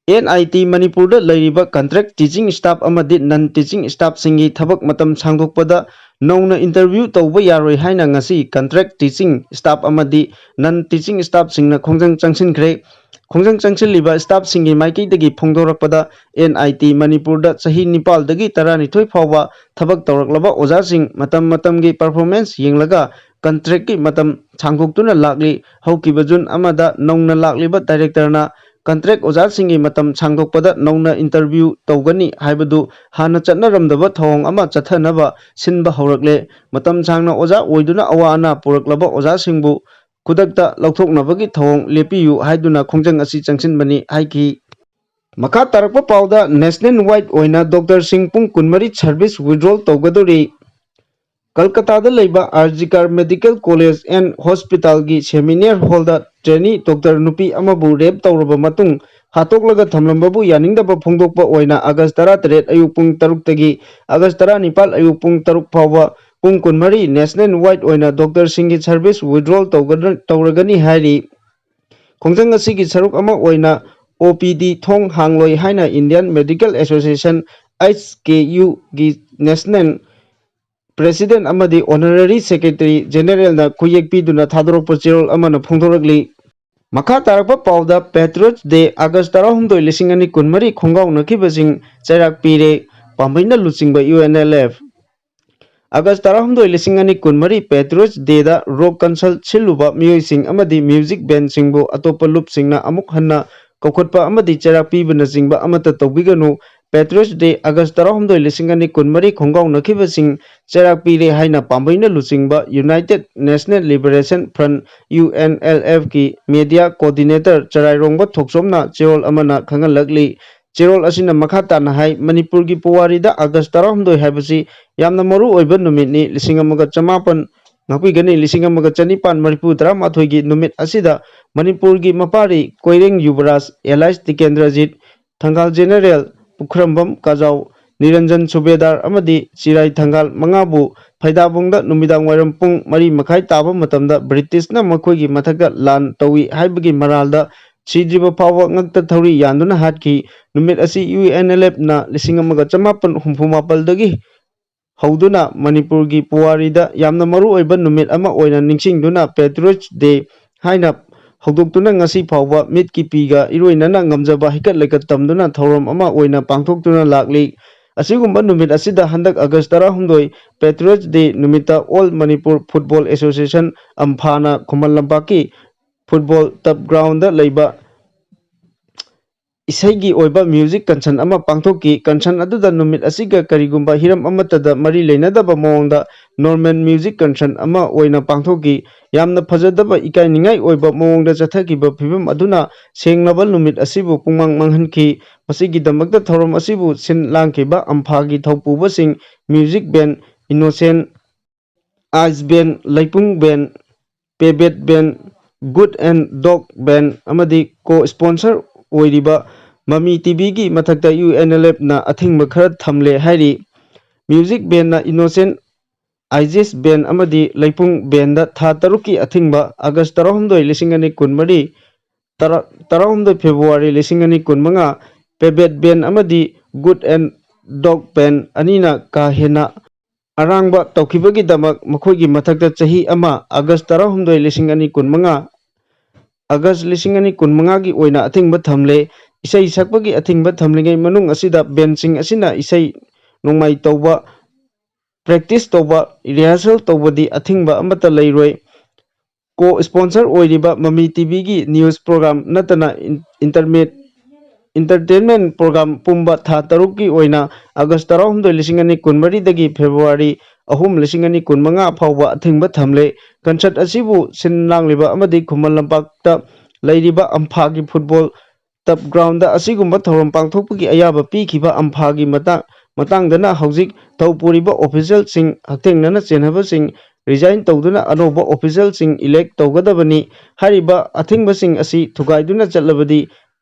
ꯑꯦꯟ ꯑꯥꯏ ꯇꯤ ꯃꯅꯤꯄꯨꯔꯗ ꯂꯩꯔꯤꯕ ꯀꯟꯇ꯭ꯔꯦꯛ ꯇꯤꯆꯤꯡ ꯁ꯭ꯇꯥꯐ ꯑꯃꯗꯤ ꯅꯟ ꯇꯤꯆꯤꯡ ꯁ꯭ꯇꯥꯐꯁꯤꯡꯒꯤ ꯊꯕꯛ ꯃꯇꯝ ꯁꯥꯡꯗꯣꯛꯄꯗ ꯅꯧꯅ ꯏꯟꯇꯔꯚ꯭ꯌꯨ ꯇꯧꯕ ꯌꯥꯔꯣꯏ ꯍꯥꯏꯅ ꯉꯁꯤ ꯀꯟꯇ꯭ꯔꯦꯛ ꯇꯤꯆꯤꯡ ꯁ꯭ꯇꯥꯐ ꯑꯃꯗꯤ ꯅꯟ ꯇꯤꯆꯤꯡ ꯁ꯭ꯇꯥꯐꯁꯤꯡꯅ ꯈꯣꯡꯖꯪ ꯆꯪꯁꯤꯟꯈ꯭ꯔꯦ꯫ ꯈꯣꯡꯖꯪ ꯆꯪꯁꯤꯜꯂꯤꯕ ꯁ꯭ꯇꯥꯐꯁꯤꯡꯒꯤ ꯃꯥꯏꯀꯩꯗꯒꯤ ꯐꯣꯡꯗꯣꯔꯛꯄꯗ, ꯑꯦꯟ ꯑꯥꯏ ꯇꯤ ꯃꯅꯤꯄꯨꯔꯗ ꯆꯍꯤ ꯅꯤꯄꯥꯜꯗꯒꯤ ꯇꯔꯥꯅꯤꯊꯣꯏ ꯐꯥꯎꯕ ꯊꯕꯛ ꯇꯧꯔꯛꯂꯕ ꯑꯣꯖꯥꯁꯤꯡ ꯃꯇꯝ ꯃꯇꯝꯒꯤ ꯄꯔꯐꯣꯔꯃꯦꯟꯁ ꯌꯦꯡꯂꯒ ꯀꯟꯇ꯭ꯔꯦꯛꯀꯤ ꯃꯇꯝ ꯁꯥꯡꯗꯣꯛꯇꯨꯅ ꯂꯥꯛꯂꯤ꯫ ꯍꯧꯈꯤꯕ ꯖꯨꯟ ꯑꯃꯗ ꯅꯧꯅ ꯂꯥꯛꯂꯤꯕ ꯗꯥꯏꯔꯦꯛꯇꯔꯅ contract ꯑꯣꯖꯥꯁꯤꯡꯒꯤ ꯃꯇꯝ ꯁꯥꯡꯗꯣꯛꯄꯗ ꯅꯧꯅ interview ꯇꯧꯒꯅꯤ ꯍꯥꯏꯕꯗꯨ ꯍꯥꯟꯅ ꯆꯠꯅꯔꯝꯗꯕ ꯊꯧꯑꯣꯡ ꯑꯃ ꯆꯠꯊꯅꯕ ꯁꯤꯟꯕ ꯍꯧꯔꯛꯂꯦ꯫ ꯃꯇꯝ ꯁꯥꯡꯅ ꯑꯣꯖꯥ ꯑꯣꯏꯗꯨꯅ ꯑꯋꯥ ꯑꯅꯥ ꯄꯨꯔꯛꯂꯕ ꯑꯣꯖꯥꯁꯤꯡꯕꯨ ꯈꯨꯗꯛꯇ ꯂꯧꯊꯣꯛꯅꯕꯒꯤ ꯊꯧꯑꯣꯡ ꯂꯦꯞꯄꯤꯌꯨ ꯍꯥꯏꯗꯨꯅ ꯈꯣꯡꯖꯪ ꯑꯁꯤ ꯆꯪꯁꯤꯟꯕꯅꯤ ꯍꯥꯏꯈꯤ꯫ ꯃꯈꯥ ꯇꯥꯔꯛꯄ ꯄꯥꯎꯗ, national wide ꯑꯣꯏꯅ doctor ꯁꯤꯡ ꯄꯨꯡ ꯀꯨꯟꯃꯔꯤ service withdrawal ꯇꯧꯒꯗꯧꯔꯤ꯫ ꯀꯜꯀꯇꯥꯗ ꯂꯩꯕ R G car Medical College and Hospital ꯒꯤ seminar hall ꯗ trainee doctor ꯅꯨꯄꯤ ꯑꯃꯕꯨ rape ꯇꯧꯔꯕ ꯃꯇꯨꯡ ꯍꯥꯠꯇꯣꯛꯂꯒ ꯊꯝꯂꯝꯕꯕꯨ ꯌꯥꯅꯤꯡꯗꯕ ꯐꯣꯡꯗꯣꯛꯄ ꯑꯣꯏꯅ ꯑꯥꯒꯁ ꯇꯔꯥꯇꯔꯦꯠ ꯑꯌꯨꯛ ꯄꯨꯡ ꯇꯔꯨꯛꯇꯒꯤ ꯑꯥꯒꯁ ꯇꯔꯥꯅꯤꯄꯥꯜ ꯑꯌꯨꯛ ꯄꯨꯡ ꯇꯔꯨꯛ ꯐꯥꯎꯕ ꯄꯨꯡ ꯀꯨꯟꯃꯔꯤ national wide ꯑꯣꯏꯅ doctor ꯁꯤꯡꯒꯤ service withdrawal ꯇꯧꯒꯗ꯭ꯔ-, ꯇꯧꯔꯒꯅꯤ ꯍꯥꯏꯔꯤ꯫ ꯈꯣꯡꯖꯪ ꯑꯁꯤꯒꯤ ꯁꯔꯨꯛ ꯑꯃ ꯑꯣꯏꯅ ꯑꯣ ꯄꯤ ꯗꯤ ꯊꯣꯡ ꯍꯥꯡꯂꯣꯏ ꯍꯥꯏꯅ Indian Medical Association, ꯑꯩꯆ ꯀꯦ ꯌꯨ, ꯒꯤ national president ꯑꯃꯗꯤ honorary secretary general ꯅ ꯈꯨꯌꯦꯛ ꯄꯤꯗꯨꯅ ꯊꯥꯗꯣꯔꯛꯄ ꯆꯦꯔꯣꯜ ꯑꯃꯅ ꯐꯣꯡꯗꯣꯔꯛꯂꯤ꯫ ꯃꯈꯥ ꯇꯥꯔꯛꯄ ꯄꯥꯎꯗ, Patriots Day ꯑꯥꯒꯁ ꯇꯔꯥꯍꯨꯝꯗꯣꯏ, ꯂꯤꯁꯤꯡ ꯑꯅꯤ ꯀꯨꯟꯃꯔꯤ ꯈꯣꯡꯒꯥꯎꯅꯈꯤꯕꯁꯤꯡ ꯆꯩꯔꯥꯛ ꯄꯤꯔꯦ, ꯄꯥꯝꯕꯩꯅ ꯂꯨꯆꯤꯡꯕ ꯌꯨ ꯑꯦꯟ ꯑꯦꯜ ꯑꯦꯐ꯫ ꯑꯥꯒꯁ ꯇꯔꯥꯍꯨꯝꯗꯣꯏ, ꯂꯤꯁꯤꯡ ꯑꯅꯤ ꯀꯨꯟꯃꯔꯤ Patriots Day ꯗ rock concert ꯁꯤꯜꯂꯨꯕ ꯃꯤꯑꯣꯏꯁꯤꯡ ꯑꯃꯗꯤ music band ꯁꯤꯡꯕꯨ ꯑꯇꯣꯞꯄ ꯂꯨꯞꯁꯤꯡꯅ ꯑꯃꯨꯛ ꯍꯟꯅ ꯀꯧꯈꯠꯄ ꯑꯃꯗꯤ ꯆꯩꯔꯥꯛ ꯄꯤꯕꯅꯆꯤꯡꯕ ꯑꯃꯠꯇ ꯇꯧꯕꯤꯒꯅꯨ꯫ Patriots Day ꯑꯥꯒꯁ ꯇꯔꯥꯍꯨꯝꯗꯣꯏ, ꯂꯤꯁꯤꯡ ꯑꯅꯤ ꯀꯨꯟꯃꯔꯤ ꯈꯣꯡꯒꯥꯎꯅꯈꯤꯕꯁꯤꯡ ꯆꯩꯔꯥꯛ ꯄꯤꯔꯦ ꯍꯥꯏꯅ ꯄꯥꯝꯕꯩꯅ ꯂꯨꯆꯤꯡꯕ United National Liberation Front, U N L F ꯀꯤ media coordinator ꯆꯔꯥꯏꯔꯣꯡꯕ ꯊꯣꯛꯆꯣꯝꯅ ꯆꯦꯔꯣꯜ ꯑꯃꯅ ꯈꯪꯍꯜꯂꯛꯂꯤ꯫ ꯆꯦꯔꯣꯜ ꯑꯁꯤꯅ ꯃꯈꯥ ꯇꯥꯅ ꯍꯥꯏ, ꯃꯅꯤꯄꯨꯔꯒꯤ ꯄꯨꯋꯥꯔꯤꯗ ꯑꯥꯒꯁ ꯇꯔꯥꯍꯨꯝꯗꯣꯏ ꯍꯥꯏꯕꯁꯤ ꯌꯥꯝꯅ ꯃꯔꯨ ꯑꯣꯏꯕ ꯅꯨꯃꯤꯠꯅꯤ꯫ ꯂꯤꯁꯤꯡ ꯑꯃꯒ ꯆꯃꯥꯄꯟ, ꯉꯥꯛꯄꯤꯒꯅꯤ, ꯂꯤꯁꯤꯡ ꯑꯃꯒ ꯆꯅꯤꯄꯥꯟ ꯃꯔꯤꯐꯨ ꯇꯔꯥꯃꯥꯊꯣꯏꯒꯤ ꯅꯨꯃꯤꯠ ꯑꯁꯤꯗ ꯃꯅꯤꯄꯨꯔꯒꯤ ꯃꯄꯥꯔꯤ ꯀꯣꯏꯔꯦꯡ ꯌꯨꯕꯔꯥꯖ ꯑꯦꯂꯥꯏꯁ ꯇꯤꯀꯦꯟꯗ꯭ꯔꯖꯤꯠ, ꯊꯪꯒꯥꯜ ꯖꯦꯅꯔꯦꯜ ꯄꯨꯈ꯭ꯔꯝꯕꯝ ꯀꯥꯖꯥꯎ, ꯅꯤꯔꯟꯖꯟ ꯁꯨꯕꯦꯗꯥꯔ ꯑꯃꯗꯤ ꯆꯤꯔꯥꯏ ꯊꯪꯒꯥꯜ ꯃꯉꯥꯕꯨ ꯐꯩꯗꯥꯕꯨꯡꯗ ꯅꯨꯃꯤꯗꯥꯡ ꯋꯥꯏꯔꯝ ꯄꯨꯡ ꯃꯔꯤ ꯃꯈꯥꯏ ꯇꯥꯕ ꯃꯇꯝꯗ ꯕ꯭ꯔꯤꯇꯤꯁꯅ ꯃꯈꯣꯏꯒꯤ ꯃꯊꯛꯇ ꯂꯥꯟ ꯇꯧꯏ ꯍꯥꯏꯕꯒꯤ ꯃꯔꯥꯜꯗ ꯁꯤꯗ꯭ꯔꯤꯕ ꯐꯥꯎꯕ ꯉꯛꯇ ꯊꯧꯔꯤ ꯌꯥꯟꯗꯨꯅ ꯍꯥꯠꯈꯤ꯫ ꯅꯨꯃꯤꯠ ꯑꯁꯤ ꯌꯨ ꯑꯦꯟ ꯑꯦꯜ ꯑꯦꯐꯅ ꯂꯤꯁꯤꯡ ꯑꯃꯒ ꯆꯃꯥꯄꯟ ꯍꯨꯝꯐꯨ ꯃꯥꯄꯜꯗꯒꯤ ꯍꯧꯗꯨꯅ ꯃꯅꯤꯄꯨꯔꯒꯤ ꯄꯨꯋꯥꯔꯤꯗ ꯌꯥꯝꯅ ꯃꯔꯨ ꯑꯣꯏꯕ ꯅꯨꯃꯤꯠ ꯑꯃ ꯑꯣꯏꯅ ꯅꯤꯡꯁꯤꯡꯗꯨꯅ Patriots Day ꯍꯥꯏꯅ ꯍꯧꯗꯣꯛꯇꯨꯅ ꯉꯁꯤ ꯐꯥꯎꯕ ꯃꯤꯠꯀꯤ ꯄꯤꯒ ꯏꯔꯣꯏꯅꯅ ꯉꯝꯖꯕ ꯍꯩꯀꯠ ꯂꯩꯀꯠ ꯇꯝꯗꯨꯅ ꯊꯧꯔꯝ ꯑꯃ ꯑꯣꯏꯅ ꯄꯥꯡꯊꯣꯛꯇꯨꯅ ꯂꯥꯛꯂꯤ꯫ ꯑꯁꯤꯒꯨꯝꯕ ꯅꯨꯃꯤꯠ ꯑꯁꯤꯗ ꯍꯟꯗꯛ ꯑꯥꯒꯁ ꯇꯔꯥꯍꯨꯝꯗꯣꯏ Patriots Day ꯅꯨꯃꯤꯠꯇ All Manipur Football Association, ꯑꯝꯐꯥꯅ ꯈꯨꯃꯟ ꯂꯝꯄꯥꯛꯀꯤ football turf ground ꯗ ꯂꯩꯕ ꯏꯁꯩꯒꯤ ꯑꯣꯏꯕ music concert ꯑꯃ ꯄꯥꯡꯊꯣꯛꯈꯤ꯫ Concert ꯑꯗꯨꯗ ꯅꯨꯃꯤꯠ ꯑꯁꯤꯒ ꯀꯔꯤꯒꯨꯝꯕ ꯍꯤꯔꯝ ꯑꯃꯠꯇꯗ ꯃꯔꯤ ꯂꯩꯅꯗꯕ ꯃꯑꯣꯡꯗ normal music concert ꯑꯃ ꯑꯣꯏꯅ ꯄꯥꯡꯊꯣꯛꯈꯤ꯫ ꯌꯥꯝꯅ ꯐꯖꯗꯕ, ꯏꯀꯥꯏꯅꯤꯡꯉꯥꯏ ꯑꯣꯏꯕ ꯃꯑꯣꯡꯗ ꯆꯠꯊꯈꯤꯕ ꯐꯤꯕꯝ ꯑꯗꯨꯅ ꯁꯦꯡꯂꯕ ꯅꯨꯃꯤꯠ ꯑꯁꯤꯕꯨ ꯄꯨꯡꯃꯥꯡ ꯃꯥꯡꯍꯟꯈꯤ꯫ ꯃꯁꯤꯒꯤꯗꯃꯛꯇ ꯊꯧꯔꯝ ꯑꯁꯤꯕꯨ ꯁꯤꯟ ꯂꯥꯡꯈꯤꯕ ꯑꯝꯐꯥꯒꯤ ꯊꯧꯄꯨꯕꯁꯤꯡ, music band, Innocent, Ice Band, ꯂꯩꯄꯨꯡ Band, Pebet Band, Good and Dog Band ꯑꯃꯗꯤ co-sponsor ꯑꯣꯏꯔꯤꯕ ꯃꯃꯤ ꯇꯤꯚꯤꯒꯤ ꯃꯊꯛꯇ UNLFꯅ ꯑꯊꯤꯡꯕ ꯈꯔ ꯊꯝꯂꯦ ꯍꯥꯏꯔꯤ꯫ Music Bandꯅ Innocent, Ice Band ꯑꯃꯗꯤ ꯂꯩꯄꯨꯡ Bandꯗ ꯊꯥ ꯇꯔꯨꯛꯀꯤ ꯑꯊꯤꯡꯕ, August ꯇꯔꯥꯍꯨꯝꯗꯣꯏ, ꯂꯤꯁꯤꯡ ꯑꯅꯤ ꯀꯨꯟꯃꯔꯤ, ꯇꯔꯥ-, ꯇꯔꯥꯍꯨꯝꯗꯣꯏ February ꯂꯤꯁꯤꯡ ꯑꯅꯤ ꯀꯨꯟꯃꯉꯥ, Pebet Band ꯑꯃꯗꯤ Good and Dog Band ꯑꯅꯤꯅ ꯀꯥ ꯍꯦꯟꯅ ꯑꯔꯥꯡꯕ ꯇꯧꯈꯤꯕꯒꯤꯗꯃꯛ ꯃꯈꯣꯏꯒꯤ ꯃꯊꯛꯇ ꯆꯍꯤ ꯑꯃ, August ꯇꯔꯥꯍꯨꯝꯗꯣꯏ, ꯂꯤꯁꯤꯡ ꯑꯅꯤ ꯀꯨꯟꯃꯉꯥ, August ꯂꯤꯁꯤꯡ ꯑꯅꯤ ꯀꯨꯟꯃꯉꯥꯒꯤ ꯑꯣꯏꯅ ꯑꯊꯤꯡꯕ ꯊꯝꯂꯦ꯫ ꯏꯁꯩ ꯁꯛꯄꯒꯤ ꯑꯊꯤꯡꯕ ꯊꯝꯂꯤꯉꯩ ꯃꯅꯨꯡ ꯑꯁꯤꯗ bandꯁꯤꯡ ꯑꯁꯤꯅ ꯏꯁꯩ ꯅꯣꯡꯃꯥꯏ ꯇꯧꯕ, practice ꯇꯧꯕ, rehearsal ꯇꯧꯕꯗꯤ ꯑꯊꯤꯡꯕ ꯑꯃꯠꯇ ꯂꯩꯔꯣꯏ꯫ Co-sponsor ꯑꯣꯏꯔꯤꯕ ꯃꯃꯤ ꯇꯤꯚꯤꯒꯤ news program ꯅꯠꯇꯅ in-, internet, entertainment program ꯄꯨꯝꯕ ꯊꯥ ꯇꯔꯨꯛꯀꯤ ꯑꯣꯏꯅ, August ꯇꯔꯥꯍꯨꯝꯗꯣꯏ, ꯂꯤꯁꯤꯡ ꯑꯅꯤ ꯀꯨꯟꯃꯔꯤꯗꯒꯤ February ꯑꯍꯨꯝ, ꯂꯤꯁꯤꯡ ꯑꯅꯤ ꯀꯨꯟꯃꯉꯥ ꯐꯥꯎꯕ ꯑꯊꯤꯡꯕ ꯊꯝꯂꯦ꯫ Concert ꯑꯁꯤꯕꯨ ꯁꯤꯟ ꯂꯥꯡꯂꯤꯕ ꯑꯃꯗꯤ ꯈꯨꯃꯟ ꯂꯝꯄꯥꯛꯇ ꯂꯩꯔꯤꯕ ꯑꯝꯐꯥꯒꯤ football turf ground ꯑꯁꯤꯒꯨꯝꯕ ꯊꯧꯔꯝ ꯄꯥꯡꯊꯣꯛꯄꯒꯤ ꯑꯌꯥꯕ ꯄꯤꯈꯤꯕ ꯑꯝꯐꯥꯒꯤ ꯃꯇꯥꯡ-, ꯃꯇꯥꯡꯗꯅ ꯍꯧꯖꯤꯛ ꯊꯧ ꯄꯨꯔꯤꯕ officialꯁꯤꯡ, ꯍꯛꯊꯦꯡꯅꯅ ꯆꯦꯟꯅꯕꯁꯤꯡ resign ꯇꯧꯗꯨꯅ ꯑꯅꯧꯕ officialꯁꯤꯡ elect ꯇꯧꯒꯗꯕꯅꯤ꯫ ꯍꯥꯏꯔꯤꯕ ꯑꯊꯤꯡꯕꯁꯤꯡ ꯑꯁꯤ ꯊꯨꯒꯥꯏꯗꯨꯅ ꯆꯠꯂꯕꯗꯤ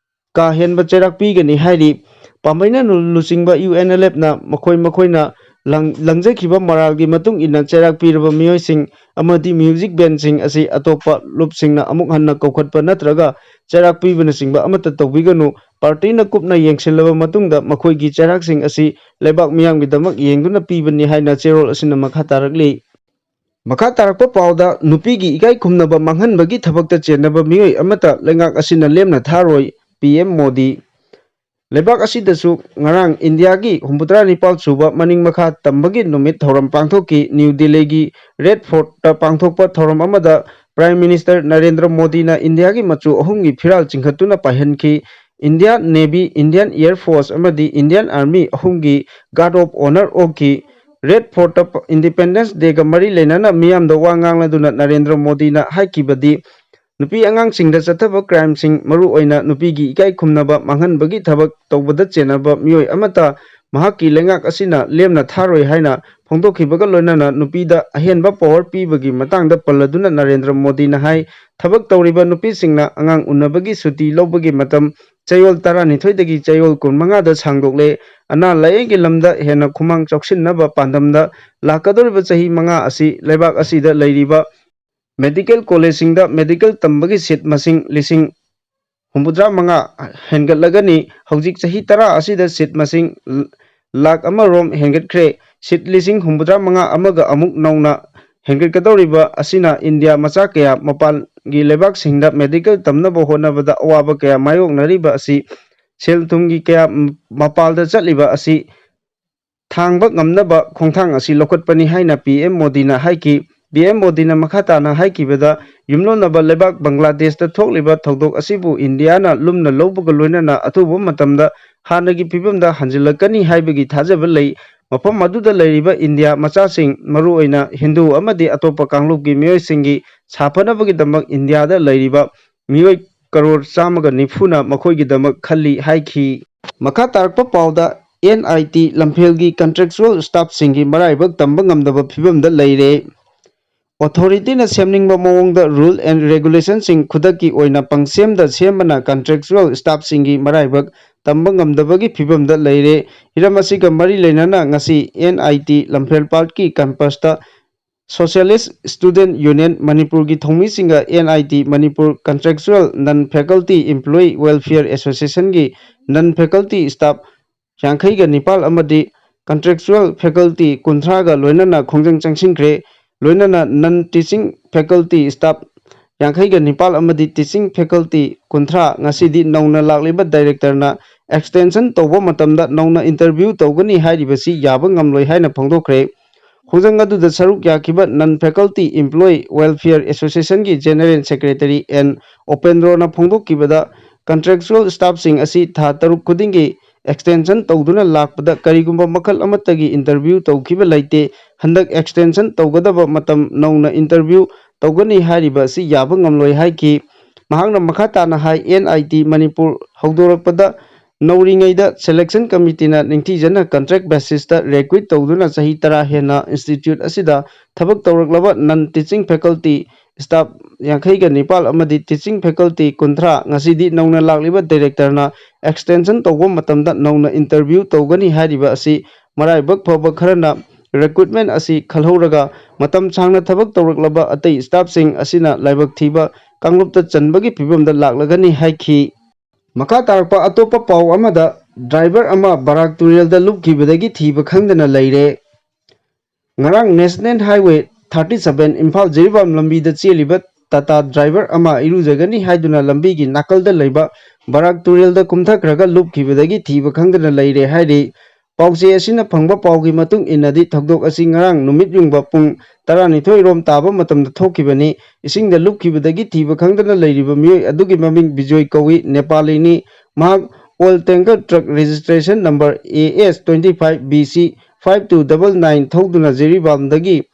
ꯀꯥ ꯍꯦꯟꯕ ꯆꯩꯔꯥꯛ ꯄꯤꯒꯅꯤ ꯍꯥꯏꯔꯤ꯫ ꯄꯥꯝꯕꯩꯅ ꯂꯨ-, ꯂꯨꯆꯤꯡꯕ UNLFꯅ ꯃꯈꯣꯏ ꯃꯈꯣꯏꯅ ꯂꯪ-, ꯂꯪꯖꯈꯤꯕ ꯃꯔꯥꯜꯒꯤ ꯃꯇꯨꯡ ꯏꯟꯅ ꯆꯩꯔꯥꯛ ꯄꯤꯔꯕ ꯃꯤꯑꯣꯏꯁꯤꯡ ꯑꯃꯗꯤ music bandꯁꯤꯡ ꯑꯁꯤ ꯑꯇꯣꯞꯄ ꯂꯨꯞꯁꯤꯡꯅ ꯑꯃꯨꯛ ꯍꯟꯅ ꯀꯧꯈꯠꯄ ꯅꯠꯇ꯭ꯔꯒ ꯆꯩꯔꯥꯛ ꯄꯤꯕꯅꯆꯤꯡꯕ ꯑꯃꯠꯇ ꯇꯧꯕꯤꯒꯅꯨ꯫ Partyꯅ ꯀꯨꯞꯅ ꯌꯦꯡꯁꯤꯜꯂꯕ ꯃꯇꯨꯡꯗ ꯃꯈꯣꯏꯒꯤ ꯆꯩꯔꯥꯛꯁꯤꯡ ꯑꯁꯤ ꯂꯩꯕꯥꯛ ꯃꯤꯌꯥꯝꯒꯤꯗꯃꯛ ꯌꯦꯡꯗꯨꯅ ꯄꯤꯕꯅꯤ ꯍꯥꯏꯅ ꯆꯦꯔꯣꯜ ꯑꯁꯤꯅ ꯃꯈꯥ ꯇꯥꯔꯛꯂꯤ꯫ ꯃꯈꯥ ꯇꯥꯔꯛꯄ ꯄꯥꯎꯗ, ꯅꯨꯄꯤꯒꯤ ꯏꯀꯥꯏ ꯈꯨꯝꯅꯕ ꯃꯥꯡꯍꯟꯕꯒꯤ ꯊꯕꯛꯇ ꯆꯦꯟꯅꯕ ꯃꯤꯑꯣꯏ ꯑꯃꯠꯇ ꯂꯩꯉꯥꯛ ꯑꯁꯤꯅ ꯂꯦꯝꯅ ꯊꯥꯔꯣꯏ, PM ꯃꯣꯗꯤ꯫ ꯂꯩꯕꯥꯛ ꯑꯁꯤꯗꯁꯨ ꯉꯔꯥꯡ ꯏꯟꯗꯤꯌꯥꯒꯤ ꯍꯨꯝꯐꯨꯇꯔꯥ ꯅꯤꯄꯥꯜ ꯁꯨꯕ ꯃꯅꯤꯡ ꯃꯈꯥ ꯇꯝꯕꯒꯤ ꯅꯨꯃꯤꯠ ꯊꯧꯔꯝ ꯄꯥꯡꯊꯣꯛꯈꯤ꯫ ꯅ꯭ꯌꯨ ꯗꯤꯜꯂꯤꯒꯤ Red Fortꯇ ꯄꯥꯡꯊꯣꯛꯄ ꯊꯧꯔꯝ ꯑꯃꯗ Prime Minister ꯅꯔꯦꯟꯗ꯭ꯔ ꯃꯣꯗꯤꯅ ꯏꯟꯗꯤꯌꯥꯒꯤ ꯃꯆꯨ ꯑꯍꯨꯝꯒꯤ ꯐꯤꯔꯥꯜ ꯆꯤꯡꯈꯠꯇꯨꯅ ꯄꯥꯏꯍꯟꯈꯤ꯫ Indian Navy, Indian Air Force ꯑꯃꯗꯤ Indian Army ꯑꯍꯨꯝꯒꯤ Guard of Honour ꯑꯣꯛꯈꯤ꯫ Red Fortꯇ Independence Dayꯒ ꯃꯔꯤ ꯂꯩꯅꯅ ꯃꯤꯌꯥꯝꯗ ꯋꯥ ꯉꯥꯡꯂꯗꯨꯅ ꯅꯔꯦꯟꯗ꯭ꯔ ꯃꯣꯗꯤꯅ ꯍꯥꯏꯈꯤꯕꯗꯤ, ꯅꯨꯄꯤ ꯑꯉꯥꯡꯁꯤꯡꯗ ꯆꯠꯊꯕ crimeꯁꯤꯡ, ꯃꯔꯨꯑꯣꯏꯅ ꯅꯨꯄꯤꯒꯤ ꯏꯀꯥꯏ ꯈꯨꯝꯅꯕ ꯃꯥꯡꯍꯟꯕꯒꯤ ꯊꯕꯛ ꯇꯧꯕꯗ ꯆꯦꯟꯅꯕ ꯃꯤꯑꯣꯏ ꯑꯃꯠꯇ ꯃꯍꯥꯛꯀꯤ ꯂꯩꯉꯥꯛ ꯑꯁꯤꯅ ꯂꯦꯝꯅ ꯊꯥꯔꯣꯏ ꯍꯥꯏꯅ ꯐꯣꯡꯗꯣꯛꯈꯤꯕꯒ ꯂꯣꯏꯅꯅ ꯅꯨꯄꯤꯗ ꯑꯍꯦꯟꯕ power ꯄꯤꯕꯒꯤ ꯃꯇꯥꯡꯗ ꯄꯜꯂꯗꯨꯅ ꯅꯔꯦꯟꯗ꯭ꯔ ꯃꯣꯗꯤꯅ ꯍꯥꯏ, ꯊꯕꯛ ꯇꯧꯔꯤꯕ ꯅꯨꯄꯤꯁꯤꯡꯅ ꯑꯉꯥꯡ ꯎꯅꯕꯒꯤ ꯁꯨꯇꯤ ꯂꯧꯕꯒꯤ ꯃꯇꯝ ꯆꯌꯣꯜ ꯇꯔꯥꯅꯤꯊꯣꯏꯗꯒꯤ ꯆꯌꯣꯜ ꯀꯨꯟꯃꯉꯥꯗ ꯁꯥꯡꯗꯣꯛꯂꯦ꯫ ꯑꯅꯥ ꯂꯥꯌꯦꯡꯒꯤ ꯂꯝꯗ ꯍꯦꯟꯅ ꯈꯨꯃꯥꯡ ꯆꯥꯎꯁꯤꯟꯅꯕ ꯄꯥꯟꯗꯝꯗ ꯂꯥꯛꯀꯗꯧꯔꯤꯕ ꯆꯍꯤ ꯃꯉꯥ ꯑꯁꯤ ꯂꯩꯕꯥꯛ ꯑꯁꯤꯗ ꯂꯩꯔꯤꯕ medical collegeꯁꯤꯡꯗ medical ꯇꯝꯕꯒꯤ seat ꯃꯁꯤꯡ ꯂꯤꯁꯤꯡ ꯍꯨꯝꯐꯨꯇꯔꯥ ꯃꯉꯥ ꯍꯦꯟꯒꯠꯂꯒꯅꯤ꯫ ꯍꯧꯖꯤꯛ ꯆꯍꯤ ꯇꯔꯥ ꯑꯁꯤꯗ seat ꯃꯁꯤꯡ ꯂꯥꯈ ꯑꯃꯔꯣꯝ ꯍꯦꯟꯒꯠꯈ꯭ꯔꯦ꯫ Seat ꯂꯤꯁꯤꯡ ꯍꯨꯝꯐꯨꯇꯔꯥ ꯃꯉꯥ ꯑꯃꯒ ꯑꯃꯨꯛ ꯅꯧꯅ ꯍꯦꯟꯒꯠꯀꯗꯧꯔꯤꯕ ꯑꯁꯤꯅ ꯏꯟꯗꯤꯌꯥ ꯃꯆꯥ ꯀꯌꯥ ꯃꯄꯥꯟꯒꯤ ꯂꯩꯕꯥꯛꯁꯤꯡꯗ medical ꯇꯝꯅꯕ ꯍꯣꯠꯅꯕꯗ ꯑꯋꯥꯕ ꯀꯌꯥ ꯃꯥꯌꯣꯛꯅꯔꯤꯕ ꯑꯁꯤ, ꯁꯦꯜ ꯊꯨꯝꯒꯤ ꯀꯌꯥ ꯃꯄꯥꯜꯗ ꯆꯠꯂꯤꯕ ꯑꯁꯤ ꯊꯥꯡꯕ ꯉꯝꯅꯕ ꯈꯣꯡꯊꯥꯡ ꯑꯁꯤ ꯂꯧꯈꯠꯄꯅꯤ ꯍꯥꯏꯅ ꯄꯤ ꯑꯦꯝ ꯃꯣꯗꯤꯅ ꯍꯥꯏꯈꯤ꯫ ꯄꯤ ꯑꯦꯝ ꯃꯣꯗꯤꯅ ꯃꯈꯥ ꯇꯥꯅ ꯍꯥꯏꯈꯤꯕꯗ, ꯌꯨꯝꯂꯣꯟꯅꯕ ꯂꯩꯕꯥꯛ ꯕꯪꯒ꯭ꯂꯥꯗꯦꯁꯇ ꯊꯣꯛꯂꯤꯕ ꯊꯧꯗꯣꯛ ꯑꯁꯤꯕꯨ ꯏꯟꯗꯤꯌꯥꯅ ꯂꯨꯝꯅ ꯂꯧꯕꯒ ꯂꯣꯏꯅꯅ ꯑꯊꯨꯕ ꯃꯇꯝꯗ ꯍꯥꯟꯅꯒꯤ ꯐꯤꯕꯝꯗ ꯍꯟꯖꯤꯜꯂꯛꯀꯅꯤ ꯍꯥꯏꯕꯒꯤ ꯊꯥꯖꯕ ꯂꯩ꯫ ꯃꯐꯝ ꯑꯗꯨꯗ ꯂꯩꯔꯤꯕ ꯏꯟꯗꯤꯌꯥ ꯃꯆꯥꯁꯤꯡ, ꯃꯔꯨꯑꯣꯏꯅ ꯍꯤꯟꯗꯨ ꯑꯃꯗꯤ ꯑꯇꯣꯞꯄ ꯀꯥꯡꯂꯨꯞꯀꯤ ꯃꯤꯑꯣꯏꯁꯤꯡꯒꯤ ꯁꯥꯐꯅꯕꯒꯤꯗꯃꯛ ꯏꯟꯗꯤꯌꯥꯗ ꯂꯩꯔꯤꯕ ꯃꯤꯑꯣꯏ ꯀꯔꯣꯔ ꯆꯥꯝꯃꯒ ꯅꯤꯐꯨꯅ ꯃꯈꯣꯏꯒꯤꯗꯃꯛ ꯈꯜꯂꯤ ꯍꯥꯏꯈꯤ꯫ ꯃꯈꯥ ꯇꯥꯔꯛꯄ ꯄꯥꯎꯗ, ꯑꯦꯟ ꯑꯥꯏ ꯇꯤ ꯂꯝꯐꯦꯜꯒꯤ contractual staffꯁꯤꯡꯒꯤ ꯃꯔꯥꯏꯕꯛ ꯇꯝꯕ ꯉꯝꯗꯕ ꯐꯤꯕꯝꯗ ꯂꯩꯔꯦ꯫ Authorityꯅ ꯁꯦꯝꯅꯤꯡꯕ ꯃꯑꯣꯡꯗ rule and regulationꯁꯤꯡ ꯈꯨꯗꯛꯀꯤ ꯑꯣꯏꯅ ꯄꯪꯁꯦꯝꯗ ꯁꯦꯝꯕꯅ contractual staffꯁꯤꯡꯒꯤ ꯃꯔꯥꯏꯕꯛ ꯇꯝꯕ ꯉꯝꯗꯕꯒꯤ ꯐꯤꯕꯝꯗ ꯂꯩꯔꯦ꯫ ꯍꯤꯔꯝ ꯑꯁꯤꯒ ꯃꯔꯤ ꯂꯩꯅꯅ ꯉꯁꯤ ꯑꯦꯟ ꯑꯥꯏ ꯇꯤ ꯂꯝꯐꯦꯜ ꯄꯥꯠꯀꯤ campusꯇ Socialist Student Union ꯃꯅꯤꯄꯨꯔꯒꯤ ꯊꯧꯃꯤꯁꯤꯡꯒ N I T Manipur Contractual Non Faculty Employee Welfare Associationꯒꯤ non faculty staff ꯌꯥꯡꯈꯩꯒ ꯅꯤꯄꯥꯜ ꯑꯃꯗꯤ contractual faculty ꯀꯨꯟꯊ꯭ꯔꯥꯒ ꯂꯣꯏꯅꯅ ꯈꯣꯡꯖꯪ ꯆꯪꯁꯤꯟꯈ꯭ꯔꯦ꯫ ꯂꯣꯏꯅꯅ non teaching faculty staff ꯌꯥꯡꯈꯩꯒ ꯅꯤꯄꯥꯜ ꯑꯃꯗꯤ teaching faculty ꯀꯨꯟꯊ꯭ꯔꯥ ꯉꯁꯤꯗꯤ ꯅꯧꯅ ꯂꯥꯛꯂꯤꯕ directorꯅ extension ꯇꯧꯕ ꯃꯇꯝꯗ ꯅꯧꯅ interview ꯇꯧꯒꯅꯤ ꯍꯥꯏꯔꯤꯕꯁꯤ ꯌꯥꯕ ꯉꯝꯂꯣꯏ ꯍꯥꯏꯅ ꯐꯣꯡꯗꯣꯛꯈ꯭ꯔꯦ꯫ ꯈꯣꯡꯖꯪ ꯑꯗꯨꯗ ꯁꯔꯨꯛ ꯌꯥꯈꯤꯕ Non Faculty Employee Welfare Associationꯒꯤ General Secretary ꯑꯦꯟ ꯎꯄꯦꯟꯗ꯭ꯔꯣꯅ ꯐꯣꯡꯗꯣꯛꯈꯤꯕꯗ, contractual staffꯁꯤꯡ ꯑꯁꯤ ꯊꯥ ꯇꯔꯨꯛ ꯈꯨꯗꯤꯡꯒꯤ extension ꯇꯧꯗꯨꯅ ꯂꯥꯛꯄꯗ ꯀꯔꯤꯒꯨꯝꯕ ꯃꯈꯜ ꯑꯃꯠꯇꯒꯤ interview ꯇꯧꯈꯤꯕ ꯂꯩꯇꯦ꯫ ꯍꯟꯗꯛ extension ꯇꯧꯒꯗꯕ ꯃꯇꯝ ꯅꯧꯅ interview ꯇꯧꯒꯅꯤ ꯍꯥꯏꯔꯤꯕ ꯑꯁꯤ ꯌꯥꯕ ꯉꯝꯂꯣꯏ ꯍꯥꯏꯈꯤ꯫ ꯃꯍꯥꯛꯅ ꯃꯈꯥ ꯇꯥꯅ ꯍꯥꯏ, NIT ꯃꯅꯤꯄꯨꯔ ꯍꯧꯗꯣꯔꯛꯄꯗ ꯅꯧꯔꯤꯉꯩꯗ selection committeeꯅ ꯅꯤꯡꯊꯤꯖꯅ contract basisꯇ recruit ꯇꯧꯗꯨꯅ ꯆꯍꯤ ꯇꯔꯥ ꯍꯦꯟꯅ institute ꯑꯁꯤꯗ ꯊꯕꯛ ꯇꯧꯔꯛꯂꯕ non teaching faculty staff ꯌꯥꯡꯈꯩꯒ ꯅꯤꯄꯥꯜ ꯑꯃꯗꯤ teaching faculty ꯀꯨꯟꯊ꯭ꯔꯥ ꯉꯁꯤꯗꯤ ꯅꯧꯅ ꯂꯥꯛꯂꯤꯕ directorꯅ extension ꯇꯧꯕ ꯃꯇꯝꯗ ꯅꯧꯅ interview ꯇꯧꯒꯅꯤ ꯍꯥꯏꯔꯤꯕ ꯑꯁꯤ ꯃꯔꯥꯏꯕꯛ ꯐꯕ ꯈꯔꯅ recruitment ꯑꯁꯤ ꯈꯜꯍꯧꯔꯒ ꯃꯇꯝ ꯁꯥꯡꯅ ꯊꯕꯛ ꯇꯧꯔꯛꯂꯕ ꯑꯇꯩ staffꯁꯤꯡ ꯑꯁꯤꯅ ꯂꯥꯏꯕꯛ ꯊꯤꯕ ꯀꯥꯡꯂꯨꯞꯇ ꯆꯟꯕꯒꯤ ꯐꯤꯕꯝꯗ ꯂꯥꯛꯂꯒꯅꯤ ꯍꯥꯏꯈꯤ꯫ ꯃꯈꯥ ꯇꯥꯔꯛꯄ ꯑꯇꯣꯞꯄ ꯄꯥꯎ ꯑꯃꯗ, driver ꯑꯃ ꯕꯔꯥꯛ ꯇꯨꯔꯦꯜꯗ ꯂꯨꯞꯈꯤꯕꯗꯒꯤ ꯊꯤꯕ ꯈꯪꯗꯅ ꯂꯩꯔꯦ꯫ ꯉꯔꯥꯡ National Highway thirty seven Imphal Jiribam ꯂꯝꯕꯤꯗ ꯆꯦꯜꯂꯤꯕ ꯇꯥꯇꯥ driver ꯑꯃ ꯏꯔꯨꯖꯒꯅꯤ ꯍꯥꯏꯗꯨꯅ ꯂꯝꯕꯤꯒꯤ ꯅꯥꯀꯜꯗ ꯂꯩꯕ ꯕꯔꯥꯛ ꯇꯨꯔꯦꯜꯗ ꯀꯨꯝꯊꯈ꯭ꯔꯒ ꯂꯨꯞꯈꯤꯕꯗꯒꯤ ꯊꯤꯕ ꯈꯪꯗꯅ ꯂꯩꯔꯦ ꯍꯥꯏꯔꯤ꯫ ꯄꯥꯎꯆꯦ ꯑꯁꯤꯅ ꯐꯪꯕ ꯄꯥꯎꯒꯤ ꯃꯇꯨꯡ ꯏꯟꯅꯗꯤ, ꯊꯧꯗꯣꯛ ꯑꯁꯤ ꯉꯔꯥꯡ ꯅꯨꯃꯤꯠ ꯌꯨꯡꯕ ꯄꯨꯡ ꯇꯔꯥꯅꯤꯊꯣꯏ ꯔꯣꯝ ꯇꯥꯕ ꯃꯇꯝꯗ ꯊꯣꯛꯈꯤꯕꯅꯤ꯫ ꯏꯁꯤꯡꯗ ꯂꯨꯞꯈꯤꯕꯗꯒꯤ ꯊꯤꯕ ꯈꯪꯗꯅ ꯂꯩꯔꯤꯕ ꯃꯤꯑꯣꯏ ꯑꯗꯨꯒꯤ ꯃꯃꯤꯡ ꯕꯤꯖꯣꯏ ꯀꯧꯏ, ꯅꯦꯄꯥꯂꯤꯅꯤ꯫ ꯃꯍꯥꯛ oil tanker truck registration number A S twenty five B C five two double nine ꯊꯧꯗꯨꯅ ꯖꯤꯔꯤꯕꯥꯝꯗꯒꯤ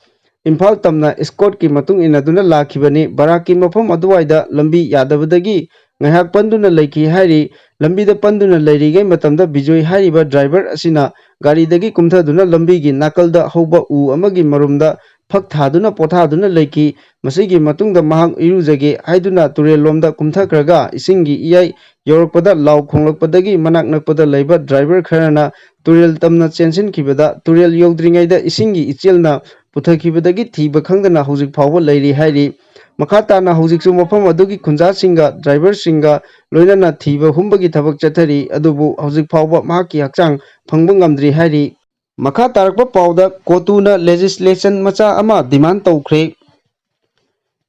ꯏꯝꯐꯥꯜ ꯇꯝꯅ escortꯀꯤ ꯃꯇꯨꯡ ꯏꯟꯅꯗꯨꯅ ꯂꯥꯛꯈꯤꯕꯅꯤ꯫ ꯕꯔꯥꯛꯀꯤ ꯃꯐꯝ ꯑꯗꯨꯋꯥꯏꯗ ꯂꯝꯕꯤ ꯌꯥꯗꯕꯗꯒꯤ ꯉꯥꯏꯍꯥꯛ ꯄꯟꯗꯨꯅ ꯂꯩꯈꯤ ꯍꯥꯏꯔꯤ꯫ ꯂꯝꯕꯤꯗ ꯄꯟꯗꯨꯅ ꯂꯩꯔꯤꯉꯩ ꯃꯇꯝꯗ ꯕꯤꯖꯣꯏ ꯍꯥꯏꯔꯤꯕ driver ꯑꯁꯤꯅ ꯒꯥꯔꯤꯗꯒꯤ ꯀꯨꯝꯊꯗꯨꯅ ꯂꯝꯕꯤꯒꯤ ꯅꯥꯀꯜꯗ ꯍꯧꯕ ꯎ ꯑꯃꯒꯤ ꯃꯔꯨꯝꯗ ꯐꯛ ꯊꯥꯗꯨꯅ ꯄꯣꯊꯥꯗꯨꯅ ꯂꯩꯈꯤ꯫ ꯃꯁꯤꯒꯤ ꯃꯇꯨꯡꯗ ꯃꯍꯥꯛ ꯏꯔꯨꯖꯒꯦ ꯍꯥꯏꯗꯨꯅ ꯇꯨꯔꯦꯜꯂꯣꯝꯗ ꯀꯨꯝꯊꯈ꯭ꯔꯒ ꯏꯁꯤꯡꯒꯤ ꯏꯌꯥꯏ ꯌꯧꯔꯛꯄꯗ ꯂꯥꯎ ꯈꯣꯡꯂꯛꯄꯗꯒꯤ ꯃꯅꯥꯛ ꯅꯛꯄꯗ ꯂꯩꯕ driver ꯈꯔꯅ ꯇꯨꯔꯦꯜ ꯇꯝꯅ ꯆꯦꯟꯁꯤꯟꯈꯤꯕꯗ ꯇꯨꯔꯦꯜ ꯌꯧꯗ꯭ꯔꯤꯉꯩꯗ ꯏꯁꯤꯡꯒꯤ ꯏꯆꯦꯜꯅ ꯄꯨꯊꯈꯤꯕꯗꯒꯤ ꯊꯤꯕ ꯈꯪꯗꯅ ꯍꯧꯖꯤꯛ ꯐꯥꯎꯕ ꯂꯩꯔꯤ ꯍꯥꯏꯔꯤ꯫ ꯃꯈꯥ ꯇꯥꯅ ꯍꯧꯖꯤꯛꯁꯨ ꯃꯐꯝ ꯑꯗꯨꯒꯤ ꯈꯨꯟꯖꯥꯁꯤꯡꯒ driverꯁꯤꯡꯒ ꯂꯣꯏꯅꯅ ꯊꯤꯕ ꯍꯨꯝꯕꯒꯤ ꯊꯕꯛ ꯆꯠꯊꯔꯤ, ꯑꯗꯨꯕꯨ ꯍꯧꯖꯤꯛ ꯐꯥꯎꯕ ꯃꯍꯥꯛꯀꯤ ꯍꯛꯆꯥꯡ ꯐꯪꯕ ꯉꯝꯗ꯭ꯔꯤ ꯍꯥꯏꯔꯤ꯫ ꯃꯈꯥ ꯇꯥꯔꯛꯄ ꯄꯥꯎꯗ, ꯀꯣꯇꯨꯅ legislation ꯃꯆꯥ ꯑꯃ demand ꯇꯧꯈ꯭ꯔꯦ꯫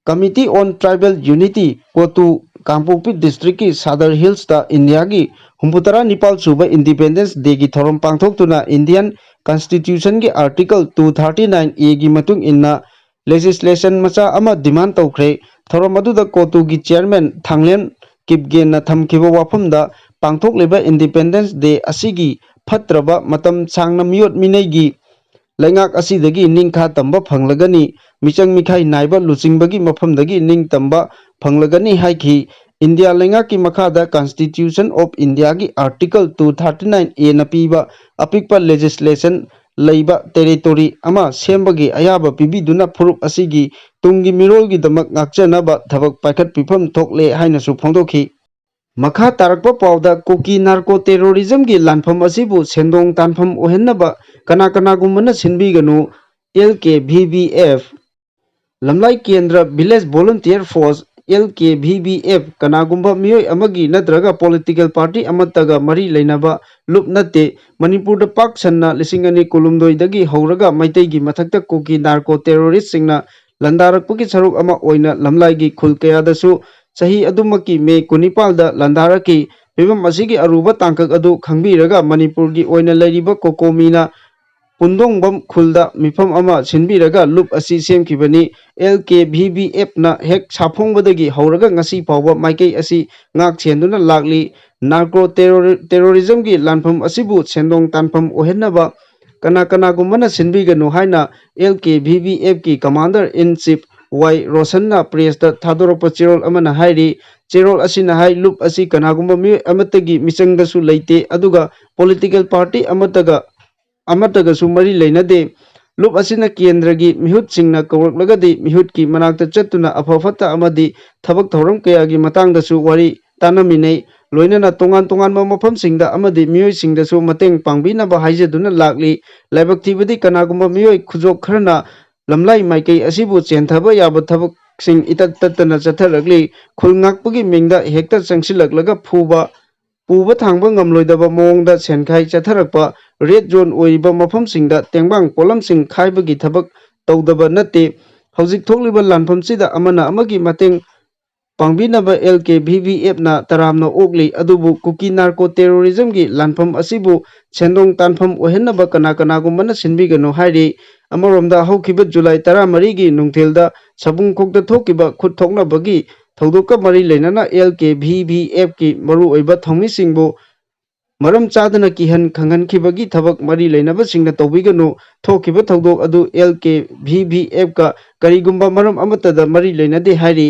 Committee on Tribal Unity, ꯀꯣꯇꯨ, ꯀꯥꯡꯄꯣꯛꯄꯤ districtꯀꯤ ꯁꯥꯗꯔ ꯍꯤꯜꯁꯇ ꯏꯟꯗꯤꯌꯥꯒꯤ ꯍꯨꯝꯐꯨꯇꯔꯥ ꯅꯤꯄꯥꯜ ꯁꯨꯕ Independence Dayꯒꯤ ꯊꯧꯔꯝ ꯄꯥꯡꯊꯣꯛꯇꯨꯅ Indian Constitutionꯒꯤ Article two thirty nine Aꯒꯤ ꯃꯇꯨꯡ ꯏꯟꯅ legislation ꯃꯆꯥ ꯑꯃ demand ꯇꯧꯈ꯭ꯔꯦ꯫ ꯊꯧꯔꯝ ꯑꯗꯨꯗ ꯀꯣꯇꯨꯒꯤ chairman ꯊꯥꯡꯂꯦꯟ ꯀꯤꯞꯒꯦꯟꯅ ꯊꯝꯈꯤꯕ ꯋꯥꯐꯝꯗ, ꯄꯥꯡꯊꯣꯛꯂꯤꯕ Independence Day ꯑꯁꯤꯒꯤ ꯐꯠꯇ꯭ꯔꯕ ꯃꯇꯝ ꯁꯥꯡꯅ ꯃꯤꯑꯣꯠ ꯃꯤꯅꯩꯒꯤ ꯂꯩꯉꯥꯛ ꯑꯁꯤꯗꯒꯤ ꯅꯤꯡꯈꯥ ꯇꯝꯕ ꯐꯪꯂꯒꯅꯤ, ꯃꯤꯆꯪ ꯃꯤꯈꯥꯏ ꯅꯥꯏꯕ ꯂꯨꯆꯤꯡꯕꯒꯤ ꯃꯐꯝꯗꯒꯤ ꯅꯤꯡꯇꯝꯕ ꯐꯪꯂꯒꯅꯤ ꯍꯥꯏꯈꯤ꯫ ꯏꯟꯗꯤꯌꯥ ꯂꯩꯉꯥꯛꯀꯤ ꯃꯈꯥꯗ Constitution of India ꯒꯤ Article two thirty nine A ꯅ ꯄꯤꯕ ꯑꯄꯤꯛꯄ legislation ꯂꯩꯕ territory ꯑꯃ ꯁꯦꯝꯕꯒꯤ ꯑꯌꯥꯕ ꯄꯤꯕꯤꯗꯨꯅ ꯐꯨꯔꯨꯞ ꯑꯁꯤꯒꯤ ꯇꯨꯡꯒꯤ ꯃꯤꯔꯣꯜꯒꯤꯗꯃꯛ ꯉꯥꯛꯆꯅꯕ ꯊꯕꯛ ꯄꯥꯏꯈꯠꯄꯤꯐꯝ ꯊꯣꯛꯂꯦ ꯍꯥꯏꯅꯁꯨ ꯐꯣꯡꯗꯣꯛꯈꯤ꯫ ꯃꯈꯥ ꯇꯥꯔꯛꯄ ꯄꯥꯎꯗ, ꯀꯨꯀꯤ narco terrorism ꯒꯤ ꯂꯥꯟꯐꯝ ꯑꯁꯤꯕꯨ ꯁꯦꯟꯗꯣꯡ ꯇꯥꯟꯐꯝ ꯑꯣꯏꯍꯟꯅꯕ ꯀꯅꯥ ꯀꯅꯥꯒꯨꯝꯕꯅ ꯁꯤꯟꯕꯤꯒꯅꯨ, L K V B F꯫ ꯂꯝꯂꯥꯏ ꯀꯦꯟꯗ꯭ꯔ Village Volunteer Force, L K V B F, ꯀꯅꯥꯒꯨꯝꯕ ꯃꯤꯑꯣꯏ ꯑꯃꯒꯤ ꯅꯠꯇ꯭ꯔꯒ political party ꯑꯃꯠꯇꯒ ꯃꯔꯤ ꯂꯩꯅꯕ ꯂꯨꯞ ꯅꯠꯇꯦ꯫ ꯃꯅꯤꯄꯨꯔꯗ ꯄꯥꯛ ꯁꯟꯅ ꯂꯤꯁꯤꯡ ꯑꯅꯤ ꯀꯨꯟꯍꯨꯝꯗꯣꯏꯗꯒꯤ ꯍꯧꯔꯒ ꯃꯩꯇꯩꯒꯤ ꯃꯊꯛꯇ ꯀꯨꯀꯤ narco terrorist ꯁꯤꯡꯅ ꯂꯥꯟꯗꯥꯔꯛꯄꯒꯤ ꯁꯔꯨꯛ ꯑꯃ ꯑꯣꯏꯅ ꯂꯝꯂꯥꯏꯒꯤ ꯈꯨꯜ ꯀꯌꯥꯗꯁꯨ ꯆꯍꯤ ꯑꯗꯨꯃꯛꯀꯤ ꯃꯦ ꯀꯨꯟꯅꯤꯄꯥꯜꯗ ꯂꯥꯟꯗꯥꯔꯛꯈꯤ꯫ ꯐꯤꯕꯝ ꯑꯁꯤꯒꯤ ꯑꯔꯨꯕ ꯇꯥꯡꯀꯛ ꯑꯗꯨ ꯈꯪꯕꯤꯔꯒ ꯃꯅꯤꯄꯨꯔꯒꯤ ꯑꯣꯏꯅ ꯂꯩꯔꯤꯕ ꯀꯣꯀꯣꯃꯤꯅ ꯄꯨꯟꯗꯣꯡꯕꯝ ꯈꯨꯜꯗ ꯃꯤꯐꯝ ꯑꯃ ꯁꯤꯟꯕꯤꯔꯒ ꯂꯨꯞ ꯑꯁꯤ ꯁꯦꯝꯈꯤꯕꯅꯤ꯫ L K V B F ꯅ ꯍꯦꯛ ꯁꯥꯐꯣꯡꯕꯗꯒꯤ ꯍꯧꯔꯒ ꯉꯁꯤ ꯐꯥꯎꯕ ꯃꯥꯏꯀꯩ ꯑꯁꯤ ꯉꯥꯛ ꯁꯦꯟꯗꯨꯅ ꯂꯥꯛꯂꯤ꯫ Narco terror-, terrorism ꯒꯤ ꯂꯥꯟꯐꯝ ꯑꯁꯤꯕꯨ ꯁꯦꯟꯗꯣꯡ ꯇꯥꯟꯐꯝ ꯑꯣꯏꯍꯟꯅꯕ ꯀꯅꯥ ꯀꯅꯥꯒꯨꯝꯕꯅ ꯁꯤꯟꯕꯤꯒꯅꯨ ꯍꯥꯏꯅ L K V B F ꯀꯤ Commander in Chief Y ꯔꯣꯁꯟꯅ press ꯇ ꯊꯥꯗꯣꯔꯛꯄ ꯆꯦꯔꯣꯜ ꯑꯃꯅ ꯍꯥꯏꯔꯤ꯫ ꯆꯦꯔꯣꯜ ꯑꯁꯤꯅ ꯍꯥꯏ, ꯂꯨꯞ ꯑꯁꯤ ꯀꯅꯥꯒꯨꯝꯕ ꯃꯤꯑꯣꯏ ꯑꯃꯠꯇꯒꯤ ꯃꯤꯆꯪꯗꯁꯨ ꯂꯩꯇꯦ, ꯑꯗꯨꯒ political party ꯑꯃꯠꯇꯒ, ꯑꯃꯠꯇꯒꯁꯨ ꯃꯔꯤ ꯂꯩꯅꯗꯦ꯫ ꯂꯨꯞ ꯑꯁꯤꯅ ꯀꯦꯟꯗ꯭ꯔꯒꯤ ꯃꯤꯍꯨꯠꯁꯤꯡꯅ ꯀꯧꯔꯛꯂꯒꯗꯤ ꯃꯤꯍꯨꯠꯀꯤ ꯃꯅꯥꯛꯇ ꯆꯠꯇꯨꯅ ꯑꯐ ꯐꯠꯇ ꯑꯃꯗꯤ ꯊꯕꯛ ꯊꯧꯔꯝ ꯀꯌꯥꯒꯤ ꯃꯇꯥꯡꯗꯁꯨ ꯋꯥꯔꯤ ꯇꯥꯟꯅꯃꯤꯟꯅꯩ꯫ ꯂꯣꯏꯅꯅ ꯇꯣꯉꯥꯟ ꯇꯣꯉꯥꯟꯕ ꯃꯐꯝꯁꯤꯡꯗ ꯑꯃꯗꯤ ꯃꯤꯑꯣꯏꯁꯤꯡꯗꯁꯨ ꯃꯇꯦꯡ ꯄꯥꯡꯕꯤꯅꯕ ꯍꯥꯏꯖꯗꯨꯅ ꯂꯥꯛꯂꯤ꯫ ꯂꯥꯏꯕꯛ ꯊꯤꯕꯗꯤ ꯀꯅꯥꯒꯨꯝꯕ ꯃꯤꯑꯣꯏ ꯈꯨꯖꯣꯞ ꯈꯔꯅ ꯂꯝꯂꯥꯏ ꯃꯥꯏꯀꯩ ꯑꯁꯤꯕꯨ ꯆꯦꯟꯊꯕ ꯌꯥꯕ ꯊꯕꯛꯁꯤꯡ ꯏꯇꯠ ꯇꯠꯇꯅ ꯆꯠꯊꯔꯛꯂꯤ꯫ ꯈꯨꯜ ꯉꯥꯛꯄꯒꯤ ꯃꯤꯡꯗ ꯍꯦꯛꯇ ꯆꯪꯁꯤꯜꯂꯛꯂꯒ ꯐꯨꯕ, ꯄꯨꯕ ꯊꯥꯡꯕ ꯉꯝꯂꯣꯏꯗꯕ ꯃꯑꯣꯡꯗ ꯁꯦꯟꯈꯥꯏ ꯆꯠꯊꯔꯛꯄ, red zone ꯑꯣꯏꯔꯤꯕ ꯃꯐꯝꯁꯤꯡꯗ ꯇꯦꯡꯕꯥꯡ ꯄꯣꯠꯂꯝꯁꯤꯡ ꯈꯥꯏꯕꯒꯤ ꯊꯕꯛ ꯇꯧꯗꯕ ꯅꯠꯇꯦ꯫ ꯍꯧꯖꯤꯛ ꯊꯣꯛꯂꯤꯕ ꯂꯥꯟꯐꯝꯁꯤꯗ ꯑꯃꯅ ꯑꯃꯒꯤ ꯃꯇꯦꯡ ꯄꯥꯡꯕꯤꯅꯕ L K V B F ꯅ ꯇꯔꯥꯝꯅ ꯑꯣꯛꯂꯤ꯫ ꯑꯗꯨꯕꯨ ꯀꯨꯀꯤ narco terrorism ꯒꯤ ꯂꯥꯟꯐꯝ ꯑꯁꯤꯕꯨ ꯁꯦꯟꯗꯣꯡ ꯇꯥꯟꯐꯝ ꯑꯣꯏꯍꯟꯅꯕ ꯀꯅꯥ ꯀꯅꯥꯒꯨꯝꯕꯅ ꯁꯤꯟꯕꯤꯒꯅꯨ ꯍꯥꯏꯔꯤ꯫ ꯑꯃꯔꯣꯝꯗ, ꯍꯧꯈꯤꯕ ꯖꯨꯂꯥꯏ ꯇꯔꯥꯃꯔꯤꯒꯤ ꯅꯨꯡꯊꯤꯜꯗ ꯁꯕꯨꯡꯈꯣꯛꯇ ꯊꯣꯛꯈꯤꯕ ꯈꯨꯠ ꯊꯣꯛꯅꯕꯒꯤ ꯊꯧꯗꯣꯛꯀ ꯃꯔꯤ ꯂꯩꯅꯅ ꯑꯦꯜ ꯀꯦ ꯚꯤ ꯚꯤ ꯑꯦꯐꯀꯤ ꯃꯔꯨꯑꯣꯏꯕ ꯊꯧꯃꯤꯁꯤꯡꯕꯨ ꯃꯔꯝ ꯆꯥꯗꯅ ꯀꯤꯍꯟ ꯈꯪꯍꯟꯈꯤꯕꯒꯤ ꯊꯕꯛ ꯃꯔꯤ ꯂꯩꯅꯕꯁꯤꯡꯅ ꯇꯧꯕꯤꯒꯅꯨ꯫ ꯊꯣꯛꯈꯤꯕ ꯊꯧꯗꯣꯛ ꯑꯗꯨ ꯑꯦꯜ ꯀꯦ ꯚꯤ ꯚꯤ ꯑꯦꯐꯀ ꯀꯔꯤꯒꯨꯝꯕ ꯃꯔꯝ ꯑꯃꯠꯇꯗ ꯃꯔꯤ ꯂꯩꯅꯗꯦ ꯍꯥꯏꯔꯤ꯫